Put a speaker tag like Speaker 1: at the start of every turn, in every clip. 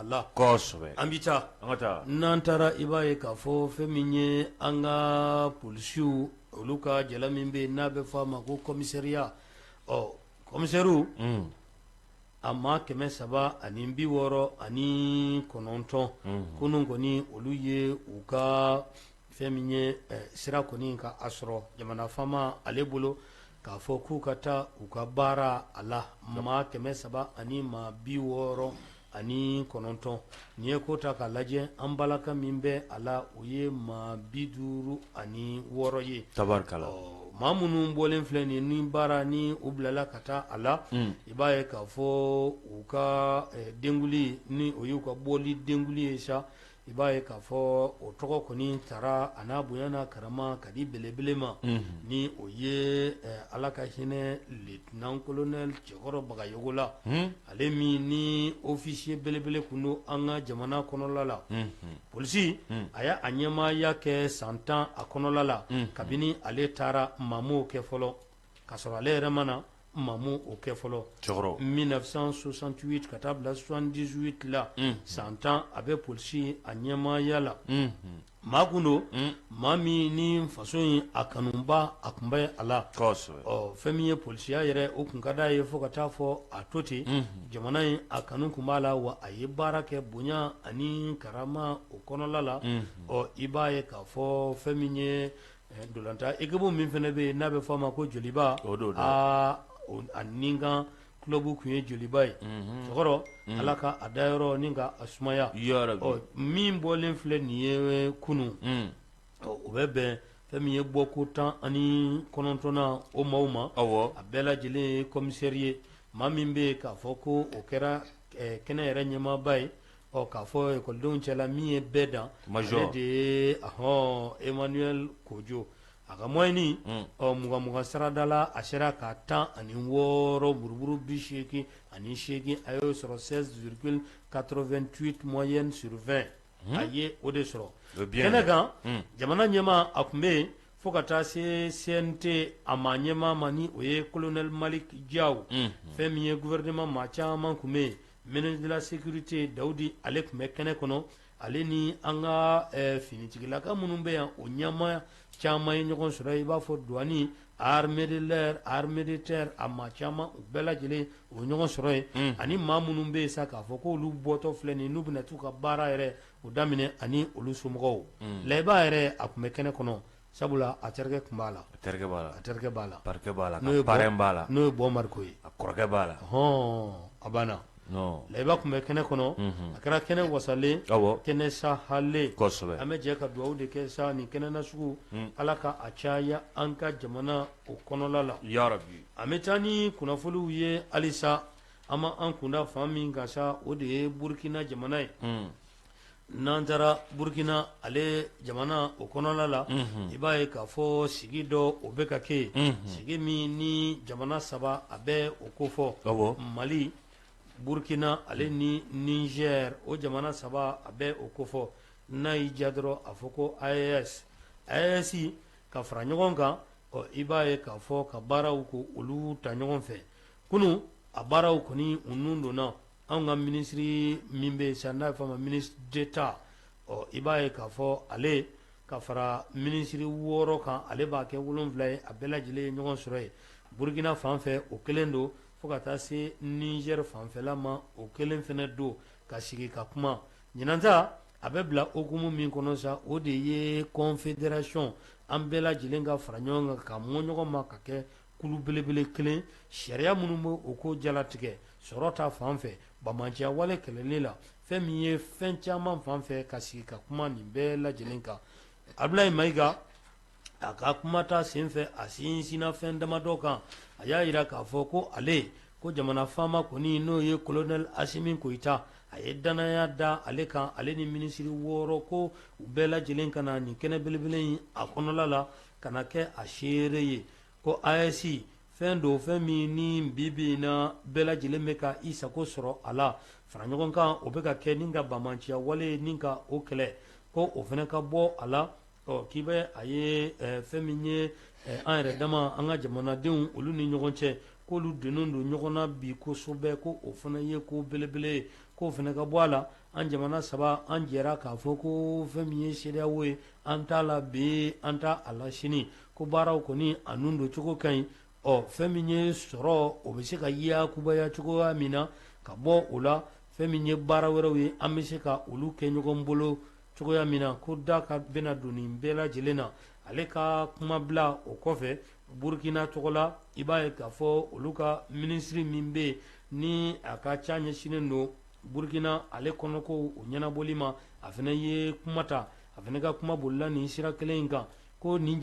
Speaker 1: a la. Kosɛbɛ. An bɛ taa. An ka taa. N'an taara, i b'a ye k'a fɔ fɛn min ye an ka polisiw, olu ka jala min bɛ yen n'a bɛ fɔ a ma ko commissariat, ɔ commissaires, a maa 369, kunun kɔni olu ye u ka fɛn min ye sira kɔni ka a sɔrɔ jamana faama ale bolo k'a fɔ k'u ka taa u ka baara a la. Maa 369, n'i ye ko ta k'a lajɛ, an balaka min bɛ a la, o ye maa 56 ye. Tabarikala. Maa minnu bɔlen filɛ nin ni baara ni u bilala ka taa a la, i b'a ye k'a fɔ u ka denkuli ni o y'u ka bɔli denkuli ye sa, i b'a ye k'a fɔ o tɔgɔ kɔni taara a n'a bonya n'a karama ka di belebele ma, ni o ye Ala ka hinɛ lieutenant colonel Cɛkɔrɔ Bagayogo la, ale min ni officier belebele tun don an ka jamana kɔnɔla la. Polisi, a y'a ɲɛmaaya kɛ san 10 a kɔnɔla la. Kabini ale taara, maa m'o kɛ fɔlɔ, k'a sɔrɔ ale yɛrɛ ma na, maa m'o kɛ fɔlɔ. 1968 ka taa bila 78 la, san 10 a bɛ polisi a ɲɛmaaya la. Maa kun don, maa min ni faso in a kanuba a tun bɛ a la. Ɔ fɛn min ye polisiya yɛrɛ, o tun ka d'a ye fo ka taa fɔ a to ten. Jamana in a kanu tun b'a la, wa a ye baara kɛ bonya ani karama o kɔnɔla la. Ɔ i b'a ye k'a fɔ fɛn min ye ntolatan équipe min fana bɛ yen n'a bɛ fɔ a ma ko Joliba, o don aa a ni kan club tun ye Joliba ye. Cɛkɔrɔ, Ala ka a dayɔrɔ ni ka a sumaya. Ɔ min bɔlen filɛ nin ye kunun, o bɛ bɛn fɛn min ye bɔko 19nan o maaw ma. A bɛɛ lajɛlen ye commissaire ye. Maa min bɛ yen k'a fɔ ko o kɛra kɛnɛ yɛrɛ ɲɛmaaba ye, ɔ k'a fɔ ekɔlidenw cɛla min ye bɛɛ dan, ale de ye ahɔn Emmanuel Kojo. A ka moyenne, ɔ 20 20 sarada la, a sera ka 16 buruburu 88, a y'o sɔrɔ, 16,88 moyenne sur 20, a ye o de sɔrɔ. Kɛnɛ kan, jamana ɲɛmaa a tun bɛ yen, fo ka taa se CNT a maa ɲɛmaa ma, ni o ye colonel Malick Diaw. Fɛn min ye gouvernement maa caman tun bɛ yen. Ministre de la sécurité Dawudi, ale tun bɛ kɛnɛ kɔnɔ, ale ni an ka finitigilaka minnu bɛ yan, o ɲɛmaa caman ye ɲɔgɔn sɔrɔ, i b'a fɔ douane, armée de l'air, armée de terre, a maa caman, u bɛɛ lajɛlen o ɲɔgɔn sɔrɔ yen, ani maa minnu bɛ yen sa k'a fɔ k'olu bɔtɔ filɛ nin, n'u bɛna t'u ka baara yɛrɛ o daminɛ, ani olu somɔgɔw. Layiba yɛrɛ, a tun bɛ kɛnɛ kɔnɔ, sabula a terikɛ tun b'a la.
Speaker 2: A terikɛ b'a la.
Speaker 1: A terikɛ b'a la.
Speaker 2: Parikɛ b'a la. N'o parrain b'a la.
Speaker 1: N'o ye Bɔ Mariko ye.
Speaker 2: A kɔrɔkɛ b'a la.
Speaker 1: Hɔn, a banna. Layiba tun bɛ kɛnɛ kɔnɔ. A kɛra kɛnɛ wasalen, kɛnɛ sahalen.
Speaker 2: Kosɛbɛ.
Speaker 1: An bɛ jɛ ka dugawu de kɛ sa nin kɛnɛ nasugu, Ala ka a caya an ka jamana o kɔnɔla la.
Speaker 2: Yarabi.
Speaker 1: An bɛ taa ni kunnafoniw ye halisa. An ma an kunda fan min kan sa, o de ye Burukina jamana ye. N'an taara Burukina ale jamana o kɔnɔla la, i b'a ye k'a fɔ sigi dɔ o bɛ ka kɛ yen, sigi min ni jamana saba a bɛ o kofɔ, Mali, Burukina ale ni Niger, o jamana saba a bɛ o kofɔ. N'a y'i diya dɔrɔn, a fɔ ko AES. AES ka fara ɲɔgɔn kan, ɔ i b'a ye k'a fɔ ka baaraw ko olu ta ɲɔgɔn fɛ. Kunun a baaraw kɔni u nun donna. Anw ka minisiri min bɛ yen sisan n'a bɛ fɔ a ma ministre d'État, ɔ i b'a ye k'a fɔ ale ka fara minisiri 6 kan, ale b'a kɛ 7 ye, a bɛɛ lajɛlen ye ɲɔgɔn sɔrɔ yen. Burukina fan fɛ o kelen don, fo ka taa se Niger fanfɛla ma, o kelen fana don ka sigi ka kuma. Ɲinan ta a bɛ bila hukumu min kɔnɔ sa, o de ye confédération, an bɛɛ lajɛlen ka fara ɲɔgɔn kan ka mɔ ɲɔgɔn ma ka kɛ kulu belebele kelen, sariya minnu bɛ o ko jalatigɛ sɔrɔ ta fan fɛ, banbaanciya wale kɛlɛli la, fɛn min ye fɛn caman fan fɛ, ka sigi ka kuma nin bɛɛ lajɛlen kan. Abulayi Mayiga, a ka kuma ta senfɛ, a sinsinna fɛn damadɔ kan. A y'a jira k'a fɔ ko ale ko jamana faama kɔni, n'o ye colonel Asimi Goyita, a ye dannaya da ale kan, ale ni minisiri 6, ko u bɛɛ lajɛlen ka na nin kɛnɛ belebele in a kɔnɔla la ka na kɛ a seere ye, ko AES fɛn don, fɛn min ni bi bi in na bɛɛ lajɛlen bɛ ka i sago sɔrɔ a la. Fara ɲɔgɔn kan o bɛ ka kɛ ni ka banbaanciya wale ni ka o kɛlɛ, ko o fana ka bɔ a la. Ɔ k'i bɛ a ye fɛn min ye an yɛrɛ dama, an ka jamanadenw olu ni ɲɔgɔn cɛ, k'olu donnen don ɲɔgɔn na bi kosɛbɛ, ko o fana ye ko belebele ye. k'o fana ka bɔ a la. An jamana saba an jɛra k'a fɔ ko fɛn min ye CEDEAO ye, an t'a la bi, an t'a la sini, ko baaraw kɔni a nun don cogo ka ɲi. Ɔ fɛn min ye sɔrɔ, o bɛ se ka yakubaya cogoya min na ka bɔ o la, fɛn min ye baara wɛrɛw ye, an bɛ se ka olu kɛ ɲɔgɔn bolo cogoya min na, ko da ka bɛna don nin bɛɛ lajɛlen na. Ale ka kuma bila o kɔfɛ, Burukina tɔgɔ la, i b'a ye k'a fɔ olu ka minisiri min bɛ yen ni a ka ca ɲɛsinnen don Burukina ale kɔnɔko o ɲɛnabɔli ma, a fana ye kuma ta. A fana ka kuma bolila nin sira kelen in kan, ko nin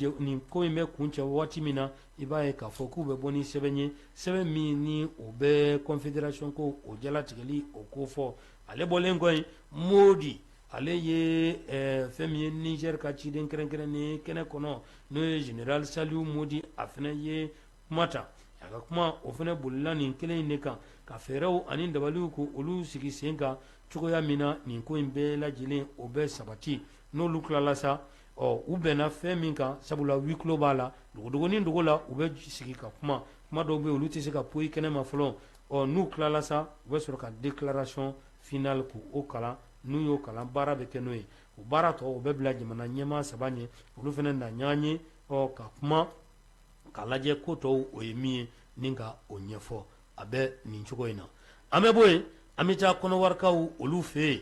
Speaker 1: ko in bɛ kuncɛ waati min na, i b'a ye k'a fɔ k'u bɛ bɔ ni sɛbɛn ye, sɛbɛn min ni o bɛ confédération ko o jalatigɛli o ko fɔ. Ale bɔlen kɔ yen, Modi ale ye fɛn min ye Niger ka ciden kɛrɛnkɛrɛnnen kɛnɛ kɔnɔ, n'o ye général Saliou Modi, a fana ye kuma ta. A ka kuma o fana bolila nin kelen in de kan, ka fɛɛrɛw ani dabaliw ko olu sigi sen kan cogoya min na nin ko in bɛɛ lajɛlen o bɛ sabati. N'olu tilala sa, ɔ u bɛnna fɛn min kan, sabula huis clos b'a la, dogodogonin dogo la, u bɛ sigi ka kuma. Kuma dɔw bɛ olu tɛ se ka poyi kɛnɛ ma fɔlɔ. Ɔ n'u tilala sa, u bɛ sɔrɔ ka déclaration finale ko o kalan. N'u y'o kalan, baara bɛ kɛ n'o ye. O baara tɔ o bɛ bila jamana ɲɛmaa saba ɲɛ, olu fana na ɲɔgɔn ye, ɔ ka kuma k'a lajɛ ko tɔw o ye min ye ni ka o ɲɛfɔ. A bɛ nin cogo in na. An bɛ bɔ yen, an bɛ taa Kɔnɔwarikaw olu fɛ yen.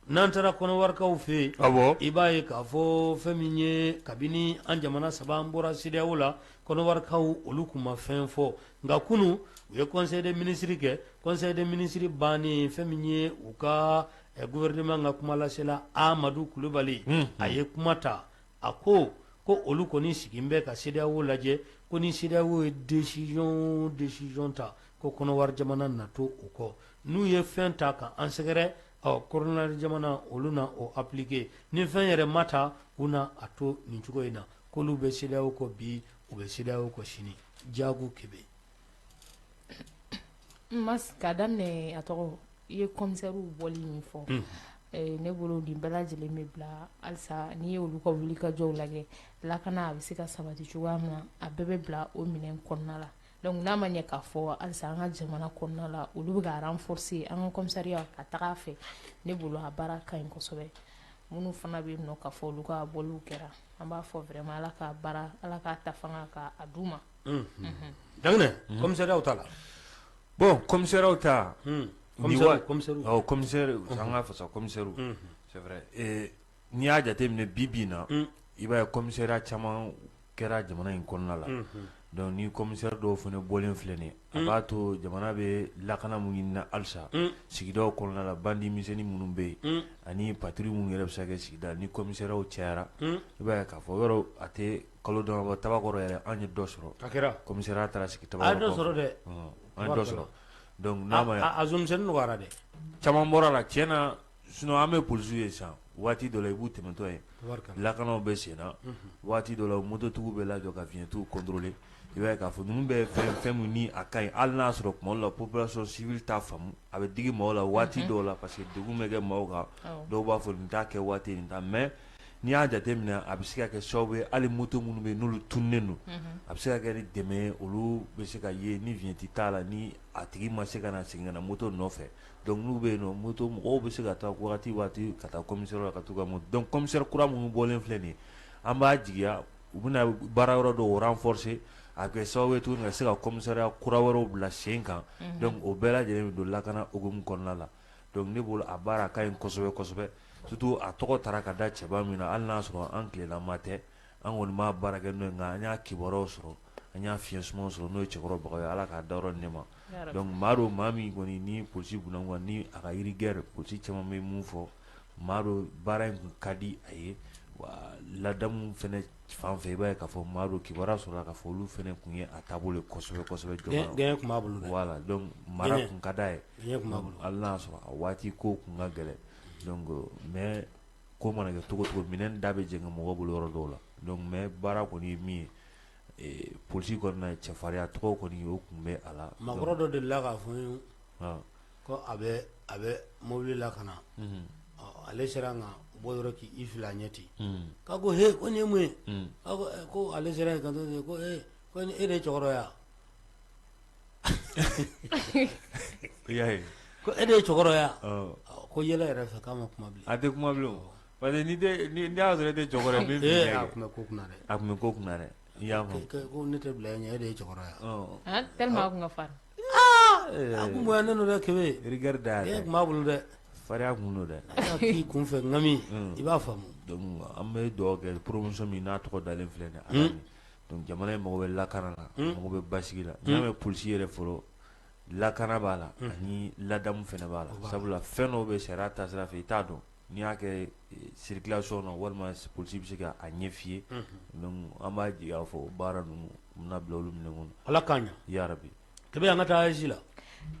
Speaker 1: N'an taara Kɔnɔwarikaw fɛ yen, i b'a ye k'a fɔ fɛn min ye, kabini an jamana saba an bɔra CEDEAO la, Kɔnɔwarikaw olu tun ma fɛn fɔ. Nka kunun u ye conseil des ministres kɛ. Conseil des ministres bannen, fɛn min ye u ka gouvernement ka kumalasela Amadu Kulubali, a ye kuma ta. A ko ko olu kɔni sigilen bɛ ka CEDEAO lajɛ, ko ni CEDEAO ye décision ta, ko Kɔnɔwari jamana na to o kɔ. N'u ye fɛn ta ka an sɛgɛrɛ, ɔ Kɔnɔwari jamana olu na o appliquer. Ni fɛn yɛrɛ ma ta, u na a to nin cogo in na, k'olu bɛ CEDEAO kɔ bi, u bɛ CEDEAO kɔ sini. Jago Kebe.
Speaker 3: Mas ka daminɛ, a tɔgɔ, i ye commissaire bɔli min fɔ, ne bolo nin bɛɛ lajɛlen bɛ bila halisa. N'i ye olu ka wulikajɔw lajɛ, lakana a bɛ se ka sabati cogoya min na, a bɛɛ bɛ bila o minɛn kɔnɔna la. Donc n'a ma ɲɛ k'a fɔ halisa an ka jamana kɔnɔna la, olu bɛ ka renforcer an ka commissariat ka taga a fɛ, ne bolo a baara ka ɲi kosɛbɛ. Minnu fana bɛ yen nɔ k'a fɔ olu ka bɔliw kɛra, an b'a fɔ vraiment Ala ka baara, Ala k'a ta fanga k'a d'u ma.
Speaker 1: Daminɛ commissariat ta la.
Speaker 2: Bon, commissariat ta, commissaire, an ka fasa commissaire, c'est vrai, n'i y'a jateminɛ bi bi in na, i b'a ye commissariat caman kɛra jamana in kɔnɔna la. Donc ni commissaire dɔw fana bɔlen filɛ nin, a b'a to jamana bɛ lakana min ɲini na halisa sigidaw kɔnɔna la, bandit misɛnnin minnu bɛ yen ani patrouille minnu yɛrɛ bɛ se ka kɛ sigida, ni commissariat cayara, i b'a ye k'a fɔ yɔrɔ a tɛ kalo dama bɔ, Tabakɔrɔ yɛrɛ an ye dɔ sɔrɔ.
Speaker 1: A kɛra
Speaker 2: commissariat taara sigi Tabakɔrɔ.
Speaker 1: A ye dɔ sɔrɔ dɛ.
Speaker 2: An ye dɔ sɔrɔ. Donc n'a ma
Speaker 1: a zone misɛnnin nɔgɔyara dɛ.
Speaker 2: Caman bɔra la tiɲɛ na, sinon an bɛ polisiw ye sisan, waati dɔ la i b'u tɛmɛtɔ ye, lakanaw bɛ sen na, waati dɔ la mototigiw bɛ lajɔ ka vignette contrôler. I b'a ye k'a fɔ ninnu bɛɛ fɛn fɛn min ni a ka ɲi, hali n'a sɔrɔ tuma dɔw la population civile t'a faamu, a bɛ digi maaw la waati dɔw la parce que degun bɛ kɛ maaw kan, dɔw b'a fɔ nin t'a kɛ waati nin ta. Mais n'i y'a jateminɛ, a bɛ se ka kɛ sababu ye hali moto minnu bɛ yen n'olu tununnen don, a bɛ se ka kɛ ni dɛmɛ ye, olu bɛ se ka ye ni vignette t'a la, ni a tigi ma se ka na segin ka na moto nɔfɛ. Donc n'u bɛ yen nɔ, moto mɔgɔw bɛ se ka taa waati waati ka taa commissariat la ka t'u ka moto. Donc commissaire kura minnu bɔlen filɛ nin ye, an b'a jigiya u bɛna baara yɔrɔ dɔw renforcer, a bɛ kɛ sababu ye tuguni ka se ka commissariat kura wɛrɛw bila sen kan. Donc o bɛɛ lajɛlen bɛ don lakana hukumu kɔnɔna la. Donc ne bolo a baara ka ɲi kosɛbɛ kosɛbɛ, surtout a tɔgɔ taara ka da cɛba min na, hali n'a sɔrɔ an tilelama tɛ, an kɔni m'a baara kɛ n'o ye, nka an y'a kibaruyaw sɔrɔ, an y'a fiɲɛ sumanw sɔrɔ, n'o ye cɛkɔrɔba Bagayogo ye, Ala k'a dayɔrɔ nɛɛma. Donc maa don, maa min kɔni ni polisi bunakun kan, ni a ka rigueur, polisi caman bɛ mun fɔ, maa don baara in kun ka di a ye, wa ladamu fɛnɛ fan fɛ, i b'a ye k'a fɔ maa don, kibaruya sɔrɔla k'a fɔ olu fɛnɛ kun ye a taabolo ye kosɛbɛ kosɛbɛ.
Speaker 1: Gɛɲɛ kun b'a bolo dɛ.
Speaker 2: Voilà, donc mara kun ka d'a ye.
Speaker 1: Gɛɲɛ kun b'a bolo.
Speaker 2: Hali n'a sɔrɔ a waati ko kun ka gɛlɛn, donc mais ko mana kɛ cogo cogo, minɛn da bɛ jɛngɛ mɔgɔ bolo yɔrɔ dɔw la. Donc mais baara kɔni ye min ye, polisi kɔni na, cɛfarinya tɔgɔ kɔni o kun bɛ a la.
Speaker 1: Maakɔrɔ dɔ delila k'a fɔ n ye ko a bɛ mobili la ka na, ale sera ka bɔ yɔrɔ k'i fili a ɲɛ ten, k'a ko he, ko nin ye mun ye? Ko ale sera yen ka to ko ee, ko e de ye cɛkɔrɔba ye wa?
Speaker 2: I y'a ye.
Speaker 1: Ko e de ye cɛkɔrɔba ye ko yɛlɛ yɛrɛ fɛ k'a ma kuma bilen
Speaker 2: a tɛ kuma bilen parce que n'i y'a sɔrɔ e tɛ cɛkɔrɔba ye min
Speaker 1: f'i a tun bɛ ko kunna dɛ
Speaker 2: a tun bɛ ko kunna dɛ i y'a
Speaker 1: faamu ko ne tɛ bila e ɲɛ e de ye cɛkɔrɔba
Speaker 3: ye tellement a tun ka farin
Speaker 1: a kun bonyalen don dɛ Kebe
Speaker 2: rigueur da
Speaker 1: yɛrɛ tun b'a bolo dɛ
Speaker 2: farinya kun don dɛ
Speaker 1: k'i kun fɛ ŋami i b'a faamu
Speaker 2: donc an bɛ dugawu kɛ promotion min n'a tɔgɔ dalen filɛ nin ye donc jamana in mago bɛ lakana la mago bɛ basigi la n'i y'a mɛn polisi yɛrɛ fɔlɔ lakana b'a la ani ladamu fana b'a la sabula fɛn dɔw bɛ sariya taasira fɛ i t'a dɔn n'i y'a kɛ circulation na walima polisi bɛ se ka a ɲɛf'i ye donc an b'a jigiya fɔ baara ninnu u bɛna bila olu minɛn kɔnɔ
Speaker 1: Ala k'a ɲɛ
Speaker 2: yarabi
Speaker 1: Kebe an ka taa AES la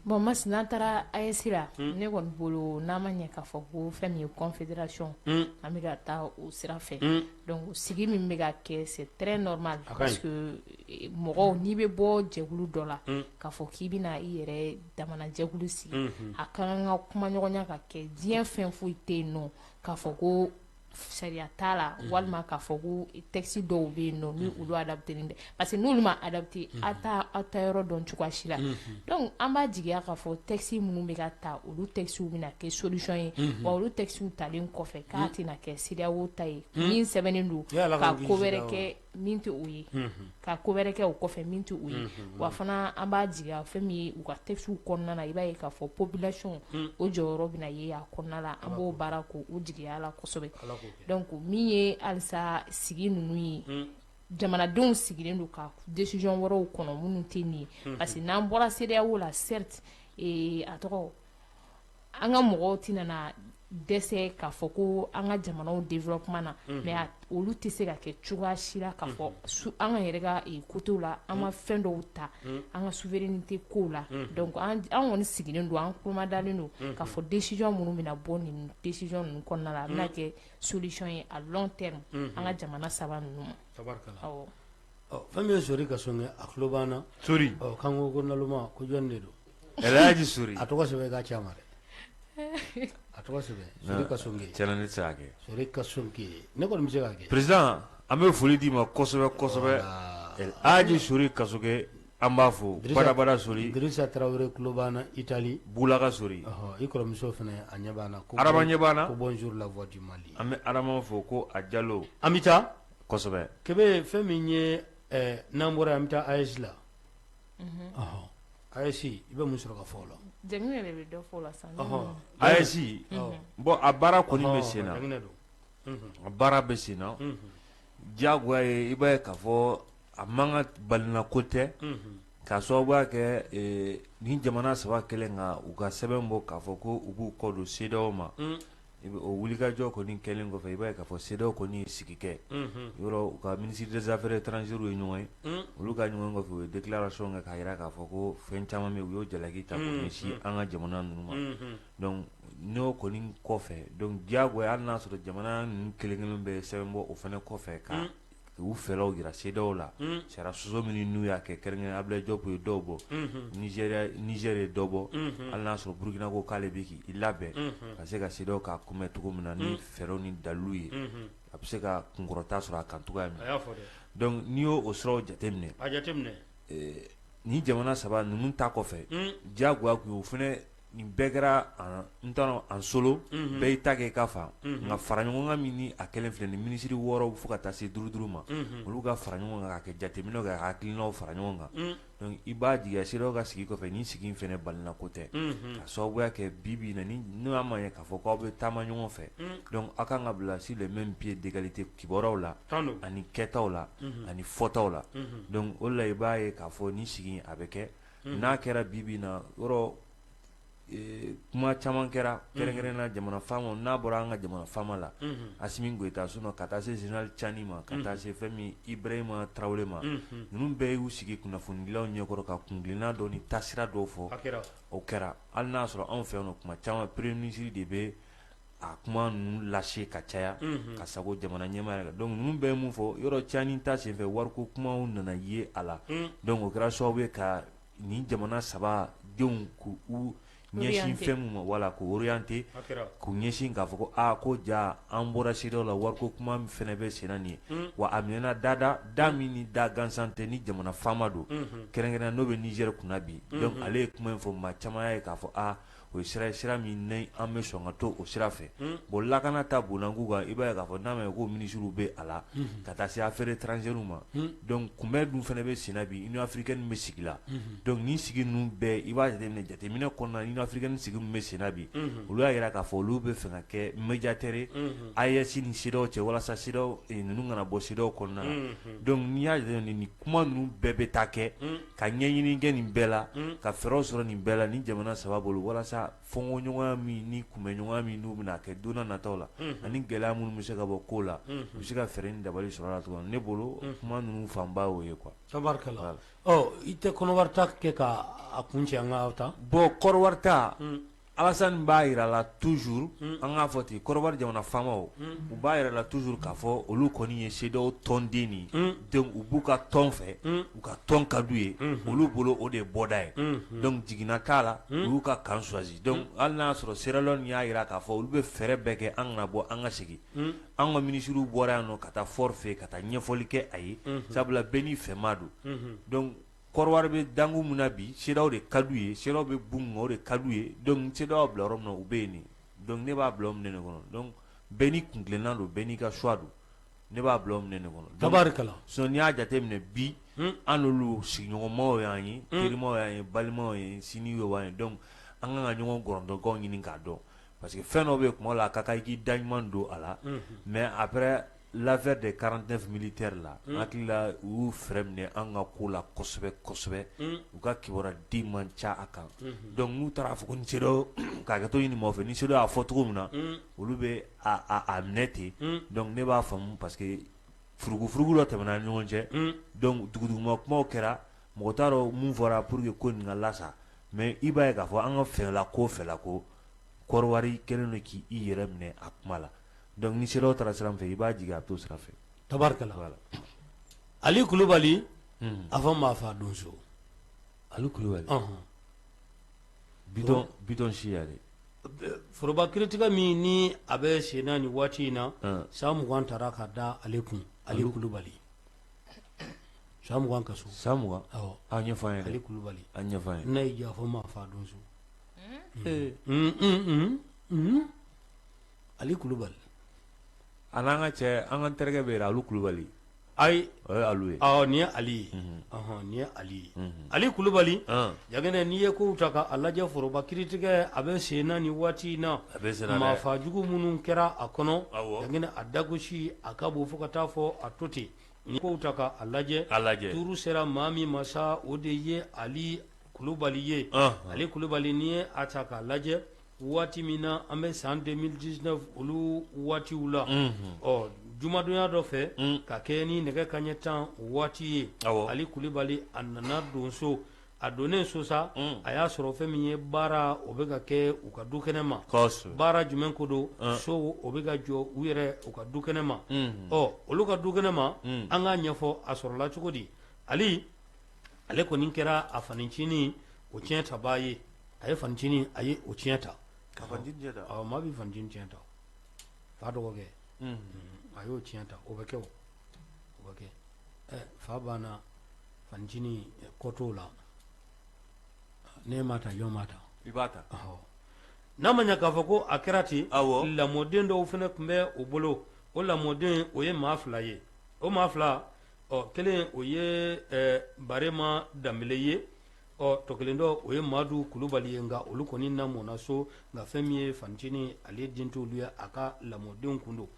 Speaker 3: bon Mas n'an taara AES la ne kɔni bolo n'a ma ɲɛ k'a fɔ ko fɛn min ye confédération an bɛ ka taa o sira fɛ donc sigi min bɛ ka kɛ c'est très normal parce que mɔgɔw n'i bɛ bɔ jɛkulu dɔ la k'a fɔ k'i bɛna i yɛrɛ damana jɛkulu sigi a ka kan ka kumaɲɔgɔnya ka kɛ diɲɛ fɛn foyi tɛ yen nɔ k'a fɔ ko sariya t'a la walima k'a fɔ ko texte dɔw bɛ yen nɔ ni olu adapté tɛ parce que n'olu ma adapté aw aw ta yɔrɔ dɔn cogoya si la donc an b'a jigiya k'a fɔ texte minnu bɛ ka ta olu textes bɛna kɛ solution ye wa olu textes talen kɔfɛ k'a tɛna kɛ CEDEAO ta ye min sɛbɛnnen don ka ko wɛrɛ kɛ min tɛ o ye ka ko wɛrɛ kɛ o kɔfɛ min tɛ o ye wa fana an b'a jigiya fɛn min ye u ka textes kɔnɔna na i b'a ye k'a fɔ population o jɔyɔrɔ bɛna ye a kɔnɔna la an b'o baara ko o jigiya la kosɛbɛ donc min ye halisa sigi ninnu ye jamanadenw sigilen don ka décision wɛrɛw kɔnɔ minnu tɛ nin ye parce que n'an bɔra CEDEAO la certes a tɔgɔ an ka mɔgɔw tɛna na dɛsɛ k'a fɔ ko an ka jamanaw développement na mais olu tɛ se ka kɛ cogoya si la k'a fɔ an ka yɛrɛ ka côté la an ma fɛn dɔw ta an ka souveraineté kow la donc an kɔni sigilen don an kumadalen don k'a fɔ décision minnu bɛna bɔ nin décision ninnu kɔnɔna la a bɛna kɛ solution ye à long terme an ka jamana saba ninnu ma.
Speaker 1: Fɛn min ye Sori Kasɔnkɛ a tulo b'an na
Speaker 2: Sori
Speaker 1: k'an ko ko naloma ko jɔn de don
Speaker 2: Elhaji Sori
Speaker 1: a tɔgɔ sɛbɛn i k'a ci a ma dɛ a tɔgɔ sɛbɛn Sori Kasɔnkɛ
Speaker 2: tiɲɛ na ne tɛ se k'a kɛ
Speaker 1: Sori Kasɔnkɛ ne kɔni bɛ se k'a kɛ
Speaker 2: président an bɛ foli d'i ma kosɛbɛ kosɛbɛ Elhaji Sori Kasɔnkɛ an b'a fo badabada Sori
Speaker 1: Dirisa Tarawele tulo b'an na Italie
Speaker 2: Bulaga Sori
Speaker 1: i kɔrɔmuso fana a ɲɛ b'an na
Speaker 2: ko Adama ɲɛ b'an na
Speaker 1: ko bonjour la voix du Mali
Speaker 2: an bɛ Adama fo ko a Jalo
Speaker 1: an bɛ taa
Speaker 2: kosɛbɛ
Speaker 1: Kebe fɛn min ye n'an bɔra an bɛ taa AES la AES i bɛ mun sɔrɔ ka fɔ o la
Speaker 2: AES bon a baara kɔni bɛ sen na a baara bɛ sen na diyagoya ye i b'a ye k'a fɔ a man ka balina ko tɛ k'a sababuya kɛ ni jamana saba kɛlen ka u ka sɛbɛn bɔ k'a fɔ ko u b'u kɔ don CEDEAO ma o wulikajɔ kɔni kɛlen kɔfɛ i b'a ye k'a fɔ CEDEAO kɔni ye sigi kɛ yɔrɔ u ka ministre des affaires étrangères ye ɲɔgɔn ye olu ka ɲɔgɔn kɔfɛ u ye déclaration kɛ k'a jira k'a fɔ ko fɛn caman bɛ u y'o jalaki ta k'o ɲɛsin an ka jamana ninnu ma donc n'o kɔni kɔfɛ donc diyagoya hali n'a sɔrɔ jamana ninnu kelen kelen bɛ sɛbɛn bɔ o fana kɔfɛ ka u fɛlaw jira CEDEAO la sariya sɔsɔ minnu n'u y'a kɛ kɛrɛnkɛrɛn Abdoulaye Diop ye dɔw bɔ Niger ye dɔ bɔ hali n'a sɔrɔ Burukina ko k'ale bɛ k'i labɛn ka se ka CEDEAO k'a kunbɛn cogo min na ni fɛɛrɛw ni dalilu ye a bɛ se ka kunkɔrɔta sɔrɔ a kan cogoya min donc n'i y'o o siraw jateminɛ ni jamana saba ninnu ta kɔfɛ diyagoya kun o fana nin bɛɛ kɛra n t'a dɔn en solo bɛɛ y'i ta kɛ i ka fan nka fara ɲɔgɔn kan min ni a kɛlen filɛ ni minisiri 6 fo ka taa se 5 5 ma olu ka fara ɲɔgɔn kan ka kɛ jateminɛw kɛ ka hakilinaw fara ɲɔgɔn kan donc i b'a jigiya CEDEAO ka sigi kɔfɛ nin sigi in fana balina ko tɛ ka sababuya kɛ bi bi in na ni n'a ma ɲɛ k'a fɔ k'aw bɛ taama ɲɔgɔn fɛ donc aw kan ka bila sur le même pied d'égalité kibaruyaw la ani kɛtaw la ani fɔtaw la donc o de la i b'a ye k'a fɔ nin sigi a bɛ kɛ n'a kɛra bi bi in na yɔrɔ kuma caman kɛra kɛrɛnkɛrɛn na jamana faama n'a bɔra an ka jamana faama la Asimi Goyita sinon ka taa se général Tiani ma ka taa se fɛn min Ibrahima Tarawele ma ninnu bɛɛ y'u sigi kunnafonidilaw ɲɛkɔrɔ ka kuntilenna dɔw ni taasira dɔw fɔ o kɛra hali n'a sɔrɔ anw fɛ yan kuma caman premier ministre de bɛ a kuma ninnu lase ka caya ka sago jamana ɲɛmaa yɛrɛ donc ninnu bɛɛ ye mun fɔ yɔrɔ Tiani ta senfɛ wariko kumaw nana ye a la donc o kɛra sababu ye ka nin jamana saba denw k'u ɲɛsin fɛn min ma wala k'u orienter k'u ɲɛsin k'a fɔ ko aa ko ja an bɔra CEDEAO la wariko kuma min fana bɛ senna nin ye wa a minɛna da da min ni da gansan tɛ ni jamana faama don kɛrɛnkɛrɛn n'o bɛ Niger kunna bi donc ale ye kuma in fɔ maa caman y'a ye k'a fɔ aa O ye sira ye sira min ni an bɛ sɔn ka to o sira fɛ bon lakana ta bonnankun kan i b'a ye k'a fɔ n'a ma ko minisiriw bɛ a la ka taa se affaires étrangères ma donc kunbɛn dun fana bɛ senna bi Union africaine bɛ sigi la donc nin sigi ninnu bɛɛ i b'a jateminɛ jateminɛ kɔnɔna Union africaine sigi min bɛ senna bi olu y'a jira k'a fɔ olu bɛ fɛ ka kɛ médiateur ye AES ni CEDEAO cɛ walasa CEDEAO ninnu kana bɔ CEDEAO kɔnɔna na donc n'i y'a jateminɛ nin kuma ninnu bɛɛ bɛ taa kɛ ka ɲɛɲini kɛ nin bɛɛ la ka fɛɛrɛw sɔrɔ nin bɛɛ la ni jamana saba bolo walasa fɔnkɔɲɔgɔnya min ni kunbɛnɲɔgɔnya min n'u bɛna kɛ don nataw la ani gɛlɛya minnu bɛ se ka bɔ ko la u bɛ se ka fɛɛrɛ ni dabali sɔrɔ a la cogo min ne bolo kuma ninnu fanba y'o ye quoi
Speaker 1: tabarikala ɔ i tɛ Kɔnɔwari ta kɛ ka a kuncɛ an ka taa
Speaker 2: bon Kɔnɔwari ta Alasani b'a jira la toujours an k'a fɔ ten Kɔdiwari jamana faamaw u b'a jira la toujours k'a fɔ olu kɔni ye CEDEAO tɔnden nin donc u b'u ka tɔn fɛ u ka tɔn ka d'u ye olu bolo o de ye bɔda ye donc jiginna t'a la u y'u ka camp choisi donc hali n'a y'a sɔrɔ Sierra Leone y'a jira k'a fɔ olu bɛ fɛɛrɛ bɛɛ kɛ an kana bɔ an ka segin an ka minisiriw bɔra yan nɔ ka taa Faure fɛ ka taa ɲɛfɔli kɛ a ye sabula bɛɛ n'i fɛmaa don donc Kɔdiwari bɛ dankun min na bi CEDEAO de ka d'u ye CEDEAO bɛ bon min o de ka d'u ye donc CEDEAO bila yɔrɔ min na u bɛ yen donc ne b'a bila o minɛn de kɔnɔ donc bɛɛ n'i kuntilenna don bɛɛ n'i ka choix don ne b'a bila o minɛn de kɔnɔ
Speaker 1: tabarikala
Speaker 2: sinon n'i y'a jateminɛ bi an n'olu sigiɲɔgɔnmaw y'an ye terimaw y'an ye balimaw ye sinjiw y'an ye donc an kan ka ɲɔgɔn gɔrɔntɔkanw ɲini k'a dɔn parce que fɛn dɔ bɛ yen tuma dɔ la a ka kan i k'i da ɲuman don a la mais après l'affaire des 49 militaires là n hakili la u y'u fɛrɛ minɛ an ka ko la kosɛbɛ kosɛbɛ u ka kibaruya di man ca a kan donc n'u taara fɔ ko ni CEDEAO ka hakɛto ɲini maaw fɛ ni CEDEAO y'a fɔ cogo min na olu bɛ a minɛ ten donc ne b'a faamu parce que furugufurugu dɔ tɛmɛna an ni ɲɔgɔn cɛ donc duguduguma kumaw kɛra mɔgɔ t'a dɔn mun fɔra pour que ko nin ka lasa mais i b'a ye k'a fɔ an ka fɛla ko fɛla ko Kɔdiwari kɛlen don k'i yɛrɛ minɛ a kuma la donc ni CEDEAO taara sira min fɛ i b'a jigin a bɛ t'o sira fɛ
Speaker 1: tabarikala Ali Kulubali a fɔ maa fa donso
Speaker 2: Ali Kulubali Bitɔn si yɛrɛ
Speaker 1: foroba kiiritigɛ min ni a bɛ sen na nin waati in na san 20 taara ka da ale kun Ali Kulubali san 20 kaso
Speaker 2: san 20 a ɲɛfɔ an ye
Speaker 1: Ali Kulubali
Speaker 2: a ɲɛfɔ an ye
Speaker 1: n'a y'i diya a fɔ maa fa donso Ali Kulubali
Speaker 2: a n'an ka cɛ an ka terikɛ bɛ yen Alu Kulubali
Speaker 1: ayi
Speaker 2: o ye Alu
Speaker 1: ye nin ye Ali ye nin ye Ali ye Ali Kulubali Jaginɛ n'i ye kow ta k'a lajɛ foroba kiiritigɛ a bɛ sen na nin waati in na
Speaker 2: a bɛ sen na dɛ
Speaker 1: maafajugu minnu kɛra a kɔnɔ Jaginɛ a dagosi a ka bon fo ka taa fɔ a to ten n'i kow ta k'a lajɛ turu sera maa min ma sa o de ye Ali Kulubali ye Ali Kulubali n'i ye a ta k'a lajɛ waati min na an bɛ san 2019 olu waatiw la ɔ jumadonya dɔ fɛ ka kɛ ni nɛgɛ kanɲɛ 10 waati ye Ali Kulubali a nana don so a donnen so sa a y'a sɔrɔ fɛn min ye baara o bɛ ka kɛ u ka du kɛnɛ ma baara jumɛn ko don so o bɛ ka jɔ u yɛrɛ u ka du kɛnɛ ma ɔ olu ka du kɛnɛ ma an k'a ɲɛfɔ a sɔrɔla cogo di Ali ale kɔni kɛra a fanicinin o tiɲɛ tabaa ye a ye fanicinin a ye o tiɲɛ ta maa bɛ fanicinin tiɲɛ ta fa dɔgɔkɛ a y'o tiɲɛ ta o bɛ kɛ o bɛ kɛ fa banna fanicinin kɔ t'o la ne m'a ta jɔn b'a ta
Speaker 2: i b'a ta
Speaker 1: n'a ma ɲɛ k'a fɔ ko a kɛra ten lamɔden dɔw fana tun bɛ o bolo o lamɔden o ye maa fila ye o maa fila ɔ kelen o ye Barema Danbele ye ɔ tɔ kelen dɔ o ye Madu Kulubali ye nka olu kɔni lamɔna so nka fɛn min ye fancinin ale den t'olu ye a ka lamɔdenw kun don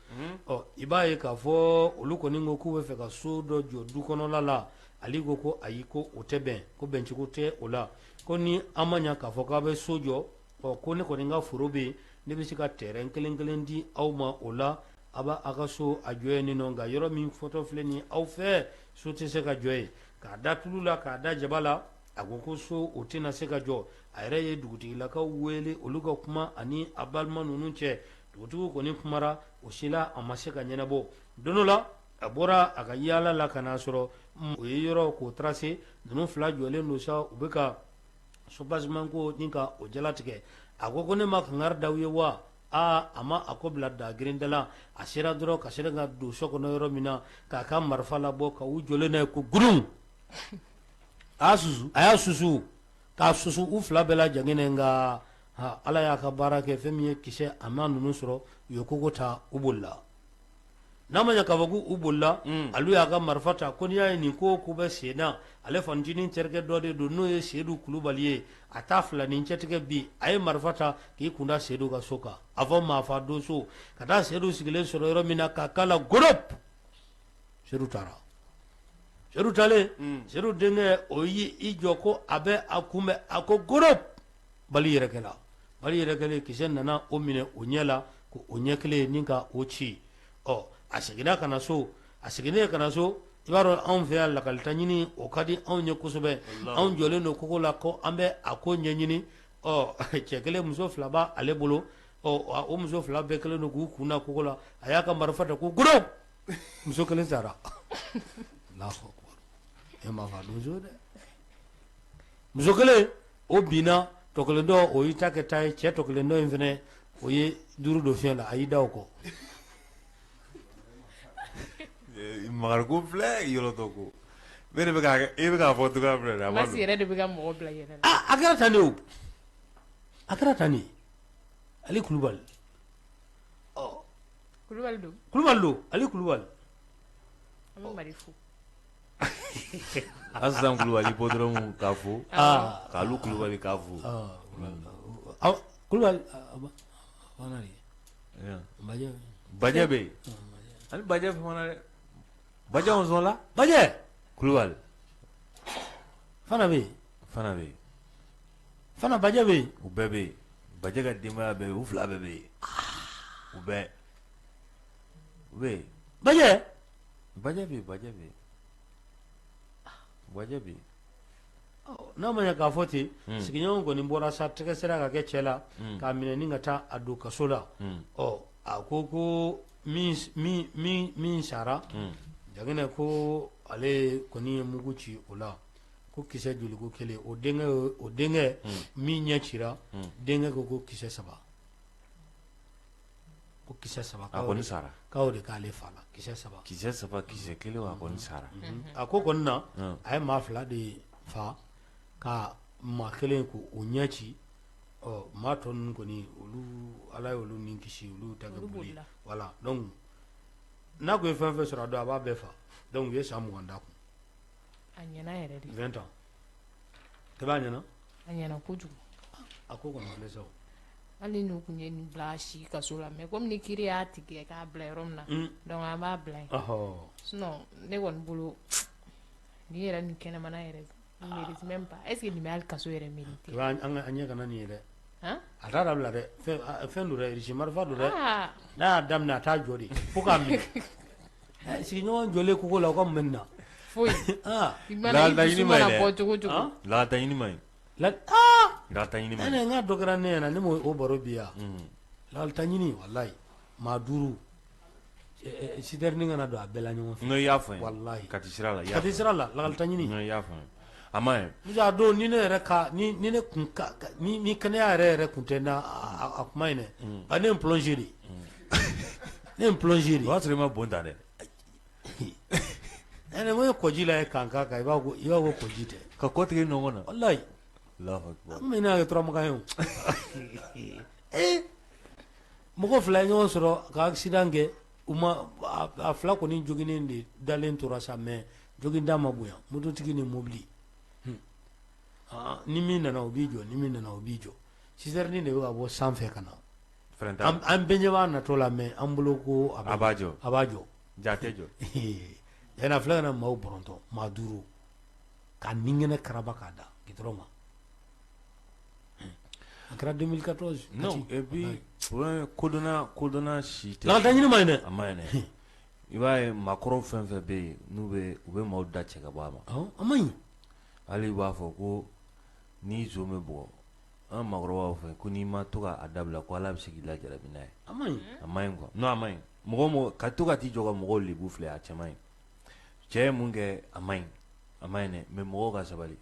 Speaker 1: ɔ i b'a ye k'a fɔ olu kɔni ko k'u bɛ fɛ ka so dɔ jɔ du kɔnɔla la Ali ko ko ayi ko o tɛ bɛn ko bɛncogo tɛ o la ko ni an ma ɲɛ k'a fɔ k'a bɛ so jɔ ɔ ko ne kɔni ka foro bɛ yen ne bɛ se ka terrain kelen kelen di aw ma o la a b'a aw ka so a jɔ yen nɔ nka yɔrɔ min fɔtɔ filɛ nin aw fɛ so tɛ se ka jɔ yen k'a da tulu la k'a da jaba la a ko ko so o tɛna se ka jɔ a yɛrɛ ye dugutigilakaw wele olu ka kuma ani a balima ninnu cɛ dugutigiw kɔni kumara o si la a ma se ka ɲɛnabɔ don dɔ la a bɔra a ka yaala la ka n'a sɔrɔ o ye yɔrɔ k'o tracé ninnu fila jɔlen don sa u bɛ ka soubassement ko ni ka o jalatigɛ a ko ko ne ma kangari d'aw ye wa aa a ma a ko bila da girinda la a sera dɔrɔn ka se ka don so kɔnɔ yɔrɔ min na k'a ka marifa labɔ ka u jɔlen n'a ye ko gurun a y'a susu a y'a susu k'a susu u fila bɛɛ la Jaginɛ nka Ala y'a ka baara kɛ, fɛn min ye kisɛ a ma ninnu sɔrɔ, u ye kogo ta, u bolila. N'a ma ɲɛ k'a fɔ k'u bolila, Alu y'a ka marifa ta ko n'i y'a ye nin ko ko bɛ sen na, ale fancinin terikɛ dɔ de don, n'o ye Sedu Kulubali ye, a t'a fila ni cɛtigɛ bi. A ye marifa ta k'i kunda Sedu ka so kan, a fɔ maafa donso, ka taa Sedu sigilen sɔrɔ yɔrɔ min na, k'a k'a la goro. Sedu taara. Sedu taalen, Sedu denkɛ o y'i jɔ ko a bɛ a kunbɛn, a ko goro, bali yɛrɛkɛla, bali yɛrɛkɛlen, kisɛ nana o minɛ o ɲɛ la, ko o ɲɛ kelen ni ka o ci. Ɔ, a seginna ka na so. A seginnen ka na so, i b'a dɔn anw fɛ yan, lakalita ɲini o ka di anw ye kosɛbɛ. Anw jɔlen don kogo la ko an bɛ a ko ɲɛɲini. Ɔ, cɛ kelen, muso fila b'ale bolo. Ɔ, o muso fila bɛɛ kɛlen don k'u kun da kogo la. A y'a ka marifa ta ko goro, muso kelen sara. E ma fa donso dɛ. Muso kelen o binna, tɔ kelen dɔ o y'i ta kɛ ta ye. Cɛ tɔ kelen dɔ in fana, o ye duuru don fiɲɛ la, a y'i da o kɔ.
Speaker 2: Makari ko filɛ yɔrɔtɔ ko ne de bɛ e bɛ k'a fɔ cogoya min na
Speaker 3: a ma Masi yɛrɛ de bɛ ka mɔgɔ bila yɛrɛ
Speaker 1: la. A kɛra tan de o, a kɛra tan de. Ali Kulubali.
Speaker 3: Ɔ, Kulubali don.
Speaker 1: Kulubali don, Ali Kulubali.
Speaker 3: An bɛ Mari fo.
Speaker 2: Asan Kulubali hippodrome k'a fo, k'Alu Kulubali k'a fo.
Speaker 1: Kulubali
Speaker 2: Bajɛ bɛ yen, ani Bajɛ fana dɛ, Bajɛ la
Speaker 1: Bajɛ
Speaker 2: Kulubali
Speaker 1: fana bɛ yen,
Speaker 2: fana bɛ yen,
Speaker 1: fana Bajɛ bɛ yen,
Speaker 2: u bɛɛ bɛ yen, Bajɛ ka denbaya bɛɛ u fila bɛɛ bɛ yen, u bɛɛ u bɛ yen.
Speaker 1: Bajɛ
Speaker 2: Bajɛ bɛ yen, Bajɛ bɛ yen, Bajɛ bɛ yen.
Speaker 1: N'a ma ɲɛ k'a fɔ ten, sigiɲɔgɔn kɔni bɔra sa, tɛgɛ sera ka kɛ cɛ la k'a minɛ ni ka taa a don kaso la. Ɔ, a ko ko min sara, Jaginɛ, ko ale kɔni ye mugu ci o la, ko kisɛ joliko kelen. O denkɛ min ɲɛ cira, denkɛ ko kisɛ saba, ko kisɛ saba.
Speaker 2: A kɔni sara.
Speaker 1: K'o de k'ale fa la, kisɛ saba,
Speaker 2: kisɛ saba, kisɛ kelen, a kɔni sara.
Speaker 1: A ko kɔni na, a ye maa fila de fa, ka maa kelen ko o ɲɛ ci. Ɔ, maa tɔ ninnu kɔni, olu Ala ye olu ni kisi, olu ta kɛ boli. Voilà, donc n'a ko ye fɛn fɛn sɔrɔ a don, a b'a bɛɛ fa. Donc u ye san 20 d'a kun.
Speaker 3: A ɲɛna yɛrɛ de.
Speaker 1: 20 ans, i b'a ɲɛna.
Speaker 3: A ɲɛna kojugu.
Speaker 1: A ko kɔni filɛ sa.
Speaker 3: Hali n'u tun ye nin bila si kaso la, mais comme ni kiiri y'a tigɛ k'a bila yɔrɔ min na, donc an b'a bila yen. Sinon ne kɔni bolo, nin yɛrɛ ni kɛnɛmana yɛrɛ mérite même pas. Est ce que nin bɛ hali kaso yɛrɛ mérite?
Speaker 1: An ɲɛ kana nin ye dɛ. A t'a dabila dɛ, fɛn don dɛ, irisi marifa don dɛ. N'a y'a daminɛ, a t'a jɔ de fo k'a minɛ. Sigiɲɔgɔn jɔlen kogo la, u ka mun bɛ nin na?
Speaker 3: Foyi.
Speaker 2: Lakalita ɲini man ɲi dɛ.
Speaker 3: Cogo cogo.
Speaker 2: Lakalita ɲini man ɲi. Lakalita ɲini man
Speaker 1: ɲi. N ka dɔ kɛra ne ɲɛna, ne m'o baro bi yan. Lakalita ɲini, walayi, maa duuru, citerne kana don a bɛɛ la ɲɔgɔn fɛ.
Speaker 2: I y'a fɔ.
Speaker 1: Walayi.
Speaker 2: Kati sira la.
Speaker 1: Kati sira la, lakalita ɲini.
Speaker 2: I y'a fɔ, a ma ɲi.
Speaker 1: Musa, a don ni ne yɛrɛ ka ni ne kun ka ni kɛnɛya yɛrɛ yɛrɛ kun tɛ n na, a kuma in dɛ, a ne ye n plongé de, ne ye n plongé de.
Speaker 2: O y'a sɔrɔ i ma bon ta dɛ.
Speaker 1: Ɛnɛ ko ye kɔji la ye kan kan kan, i b'a ko kɔji tɛ.
Speaker 2: Ka kɔ tigɛ ɲɔgɔn na.
Speaker 1: Walayi.
Speaker 2: Alahu akibaru.
Speaker 1: An bɛ n'a kɛ turamagan ye o. Ee, mɔgɔ fila ye ɲɔgɔn sɔrɔ ka accident kɛ, u ma a fila kɔni joginnen de dalen tora sa, mais joginda ma bonya, mototigi ni mobili. Ni min nana o b'i jɔ, ni min nana o b'i jɔ. Citerne de bɛ ka bɔ sanfɛ ka na. An bɛɛ ɲɛ b'a natɔ la, mais an bolo ko
Speaker 2: a b'a jɔ,
Speaker 1: a b'a jɔ.
Speaker 2: Ja tɛ jɔ.
Speaker 1: Yana filɛ ka na maaw bɔrɔntɔ, maa duuru ka ni kɛnɛ karaba k'a da goudron kan. A kɛra 2014.
Speaker 2: Non, et puis problème, kodɔnna si tɛ.
Speaker 1: Lakalita ɲini man ɲi dɛ.
Speaker 2: A man ɲi dɛ. I b'a ye maakɔrɔw fɛn fɛn bɛ yen, n'u bɛ u bɛ maaw da cɛ ka bɔ a ma.
Speaker 1: Awɔ, a man ɲi.
Speaker 2: Hali i b'a fɔ ko ni zon bɛ bugɔ, an maakɔrɔbaw b'a fɔ ko n'i ma to k'a dabila, ko Ala bɛ se k'i lajarabi n'a ye.
Speaker 1: A man ɲi.
Speaker 2: A man ɲi quoi. Non, a man ɲi. Mɔgɔ mɔgɔ ka to ka t'i jɔ ka mɔgɔw lebu filɛ, a cɛ man ɲi. Cɛ ye mun kɛ, a man ɲi. A man ɲi dɛ, mais mɔgɔw ka sabali.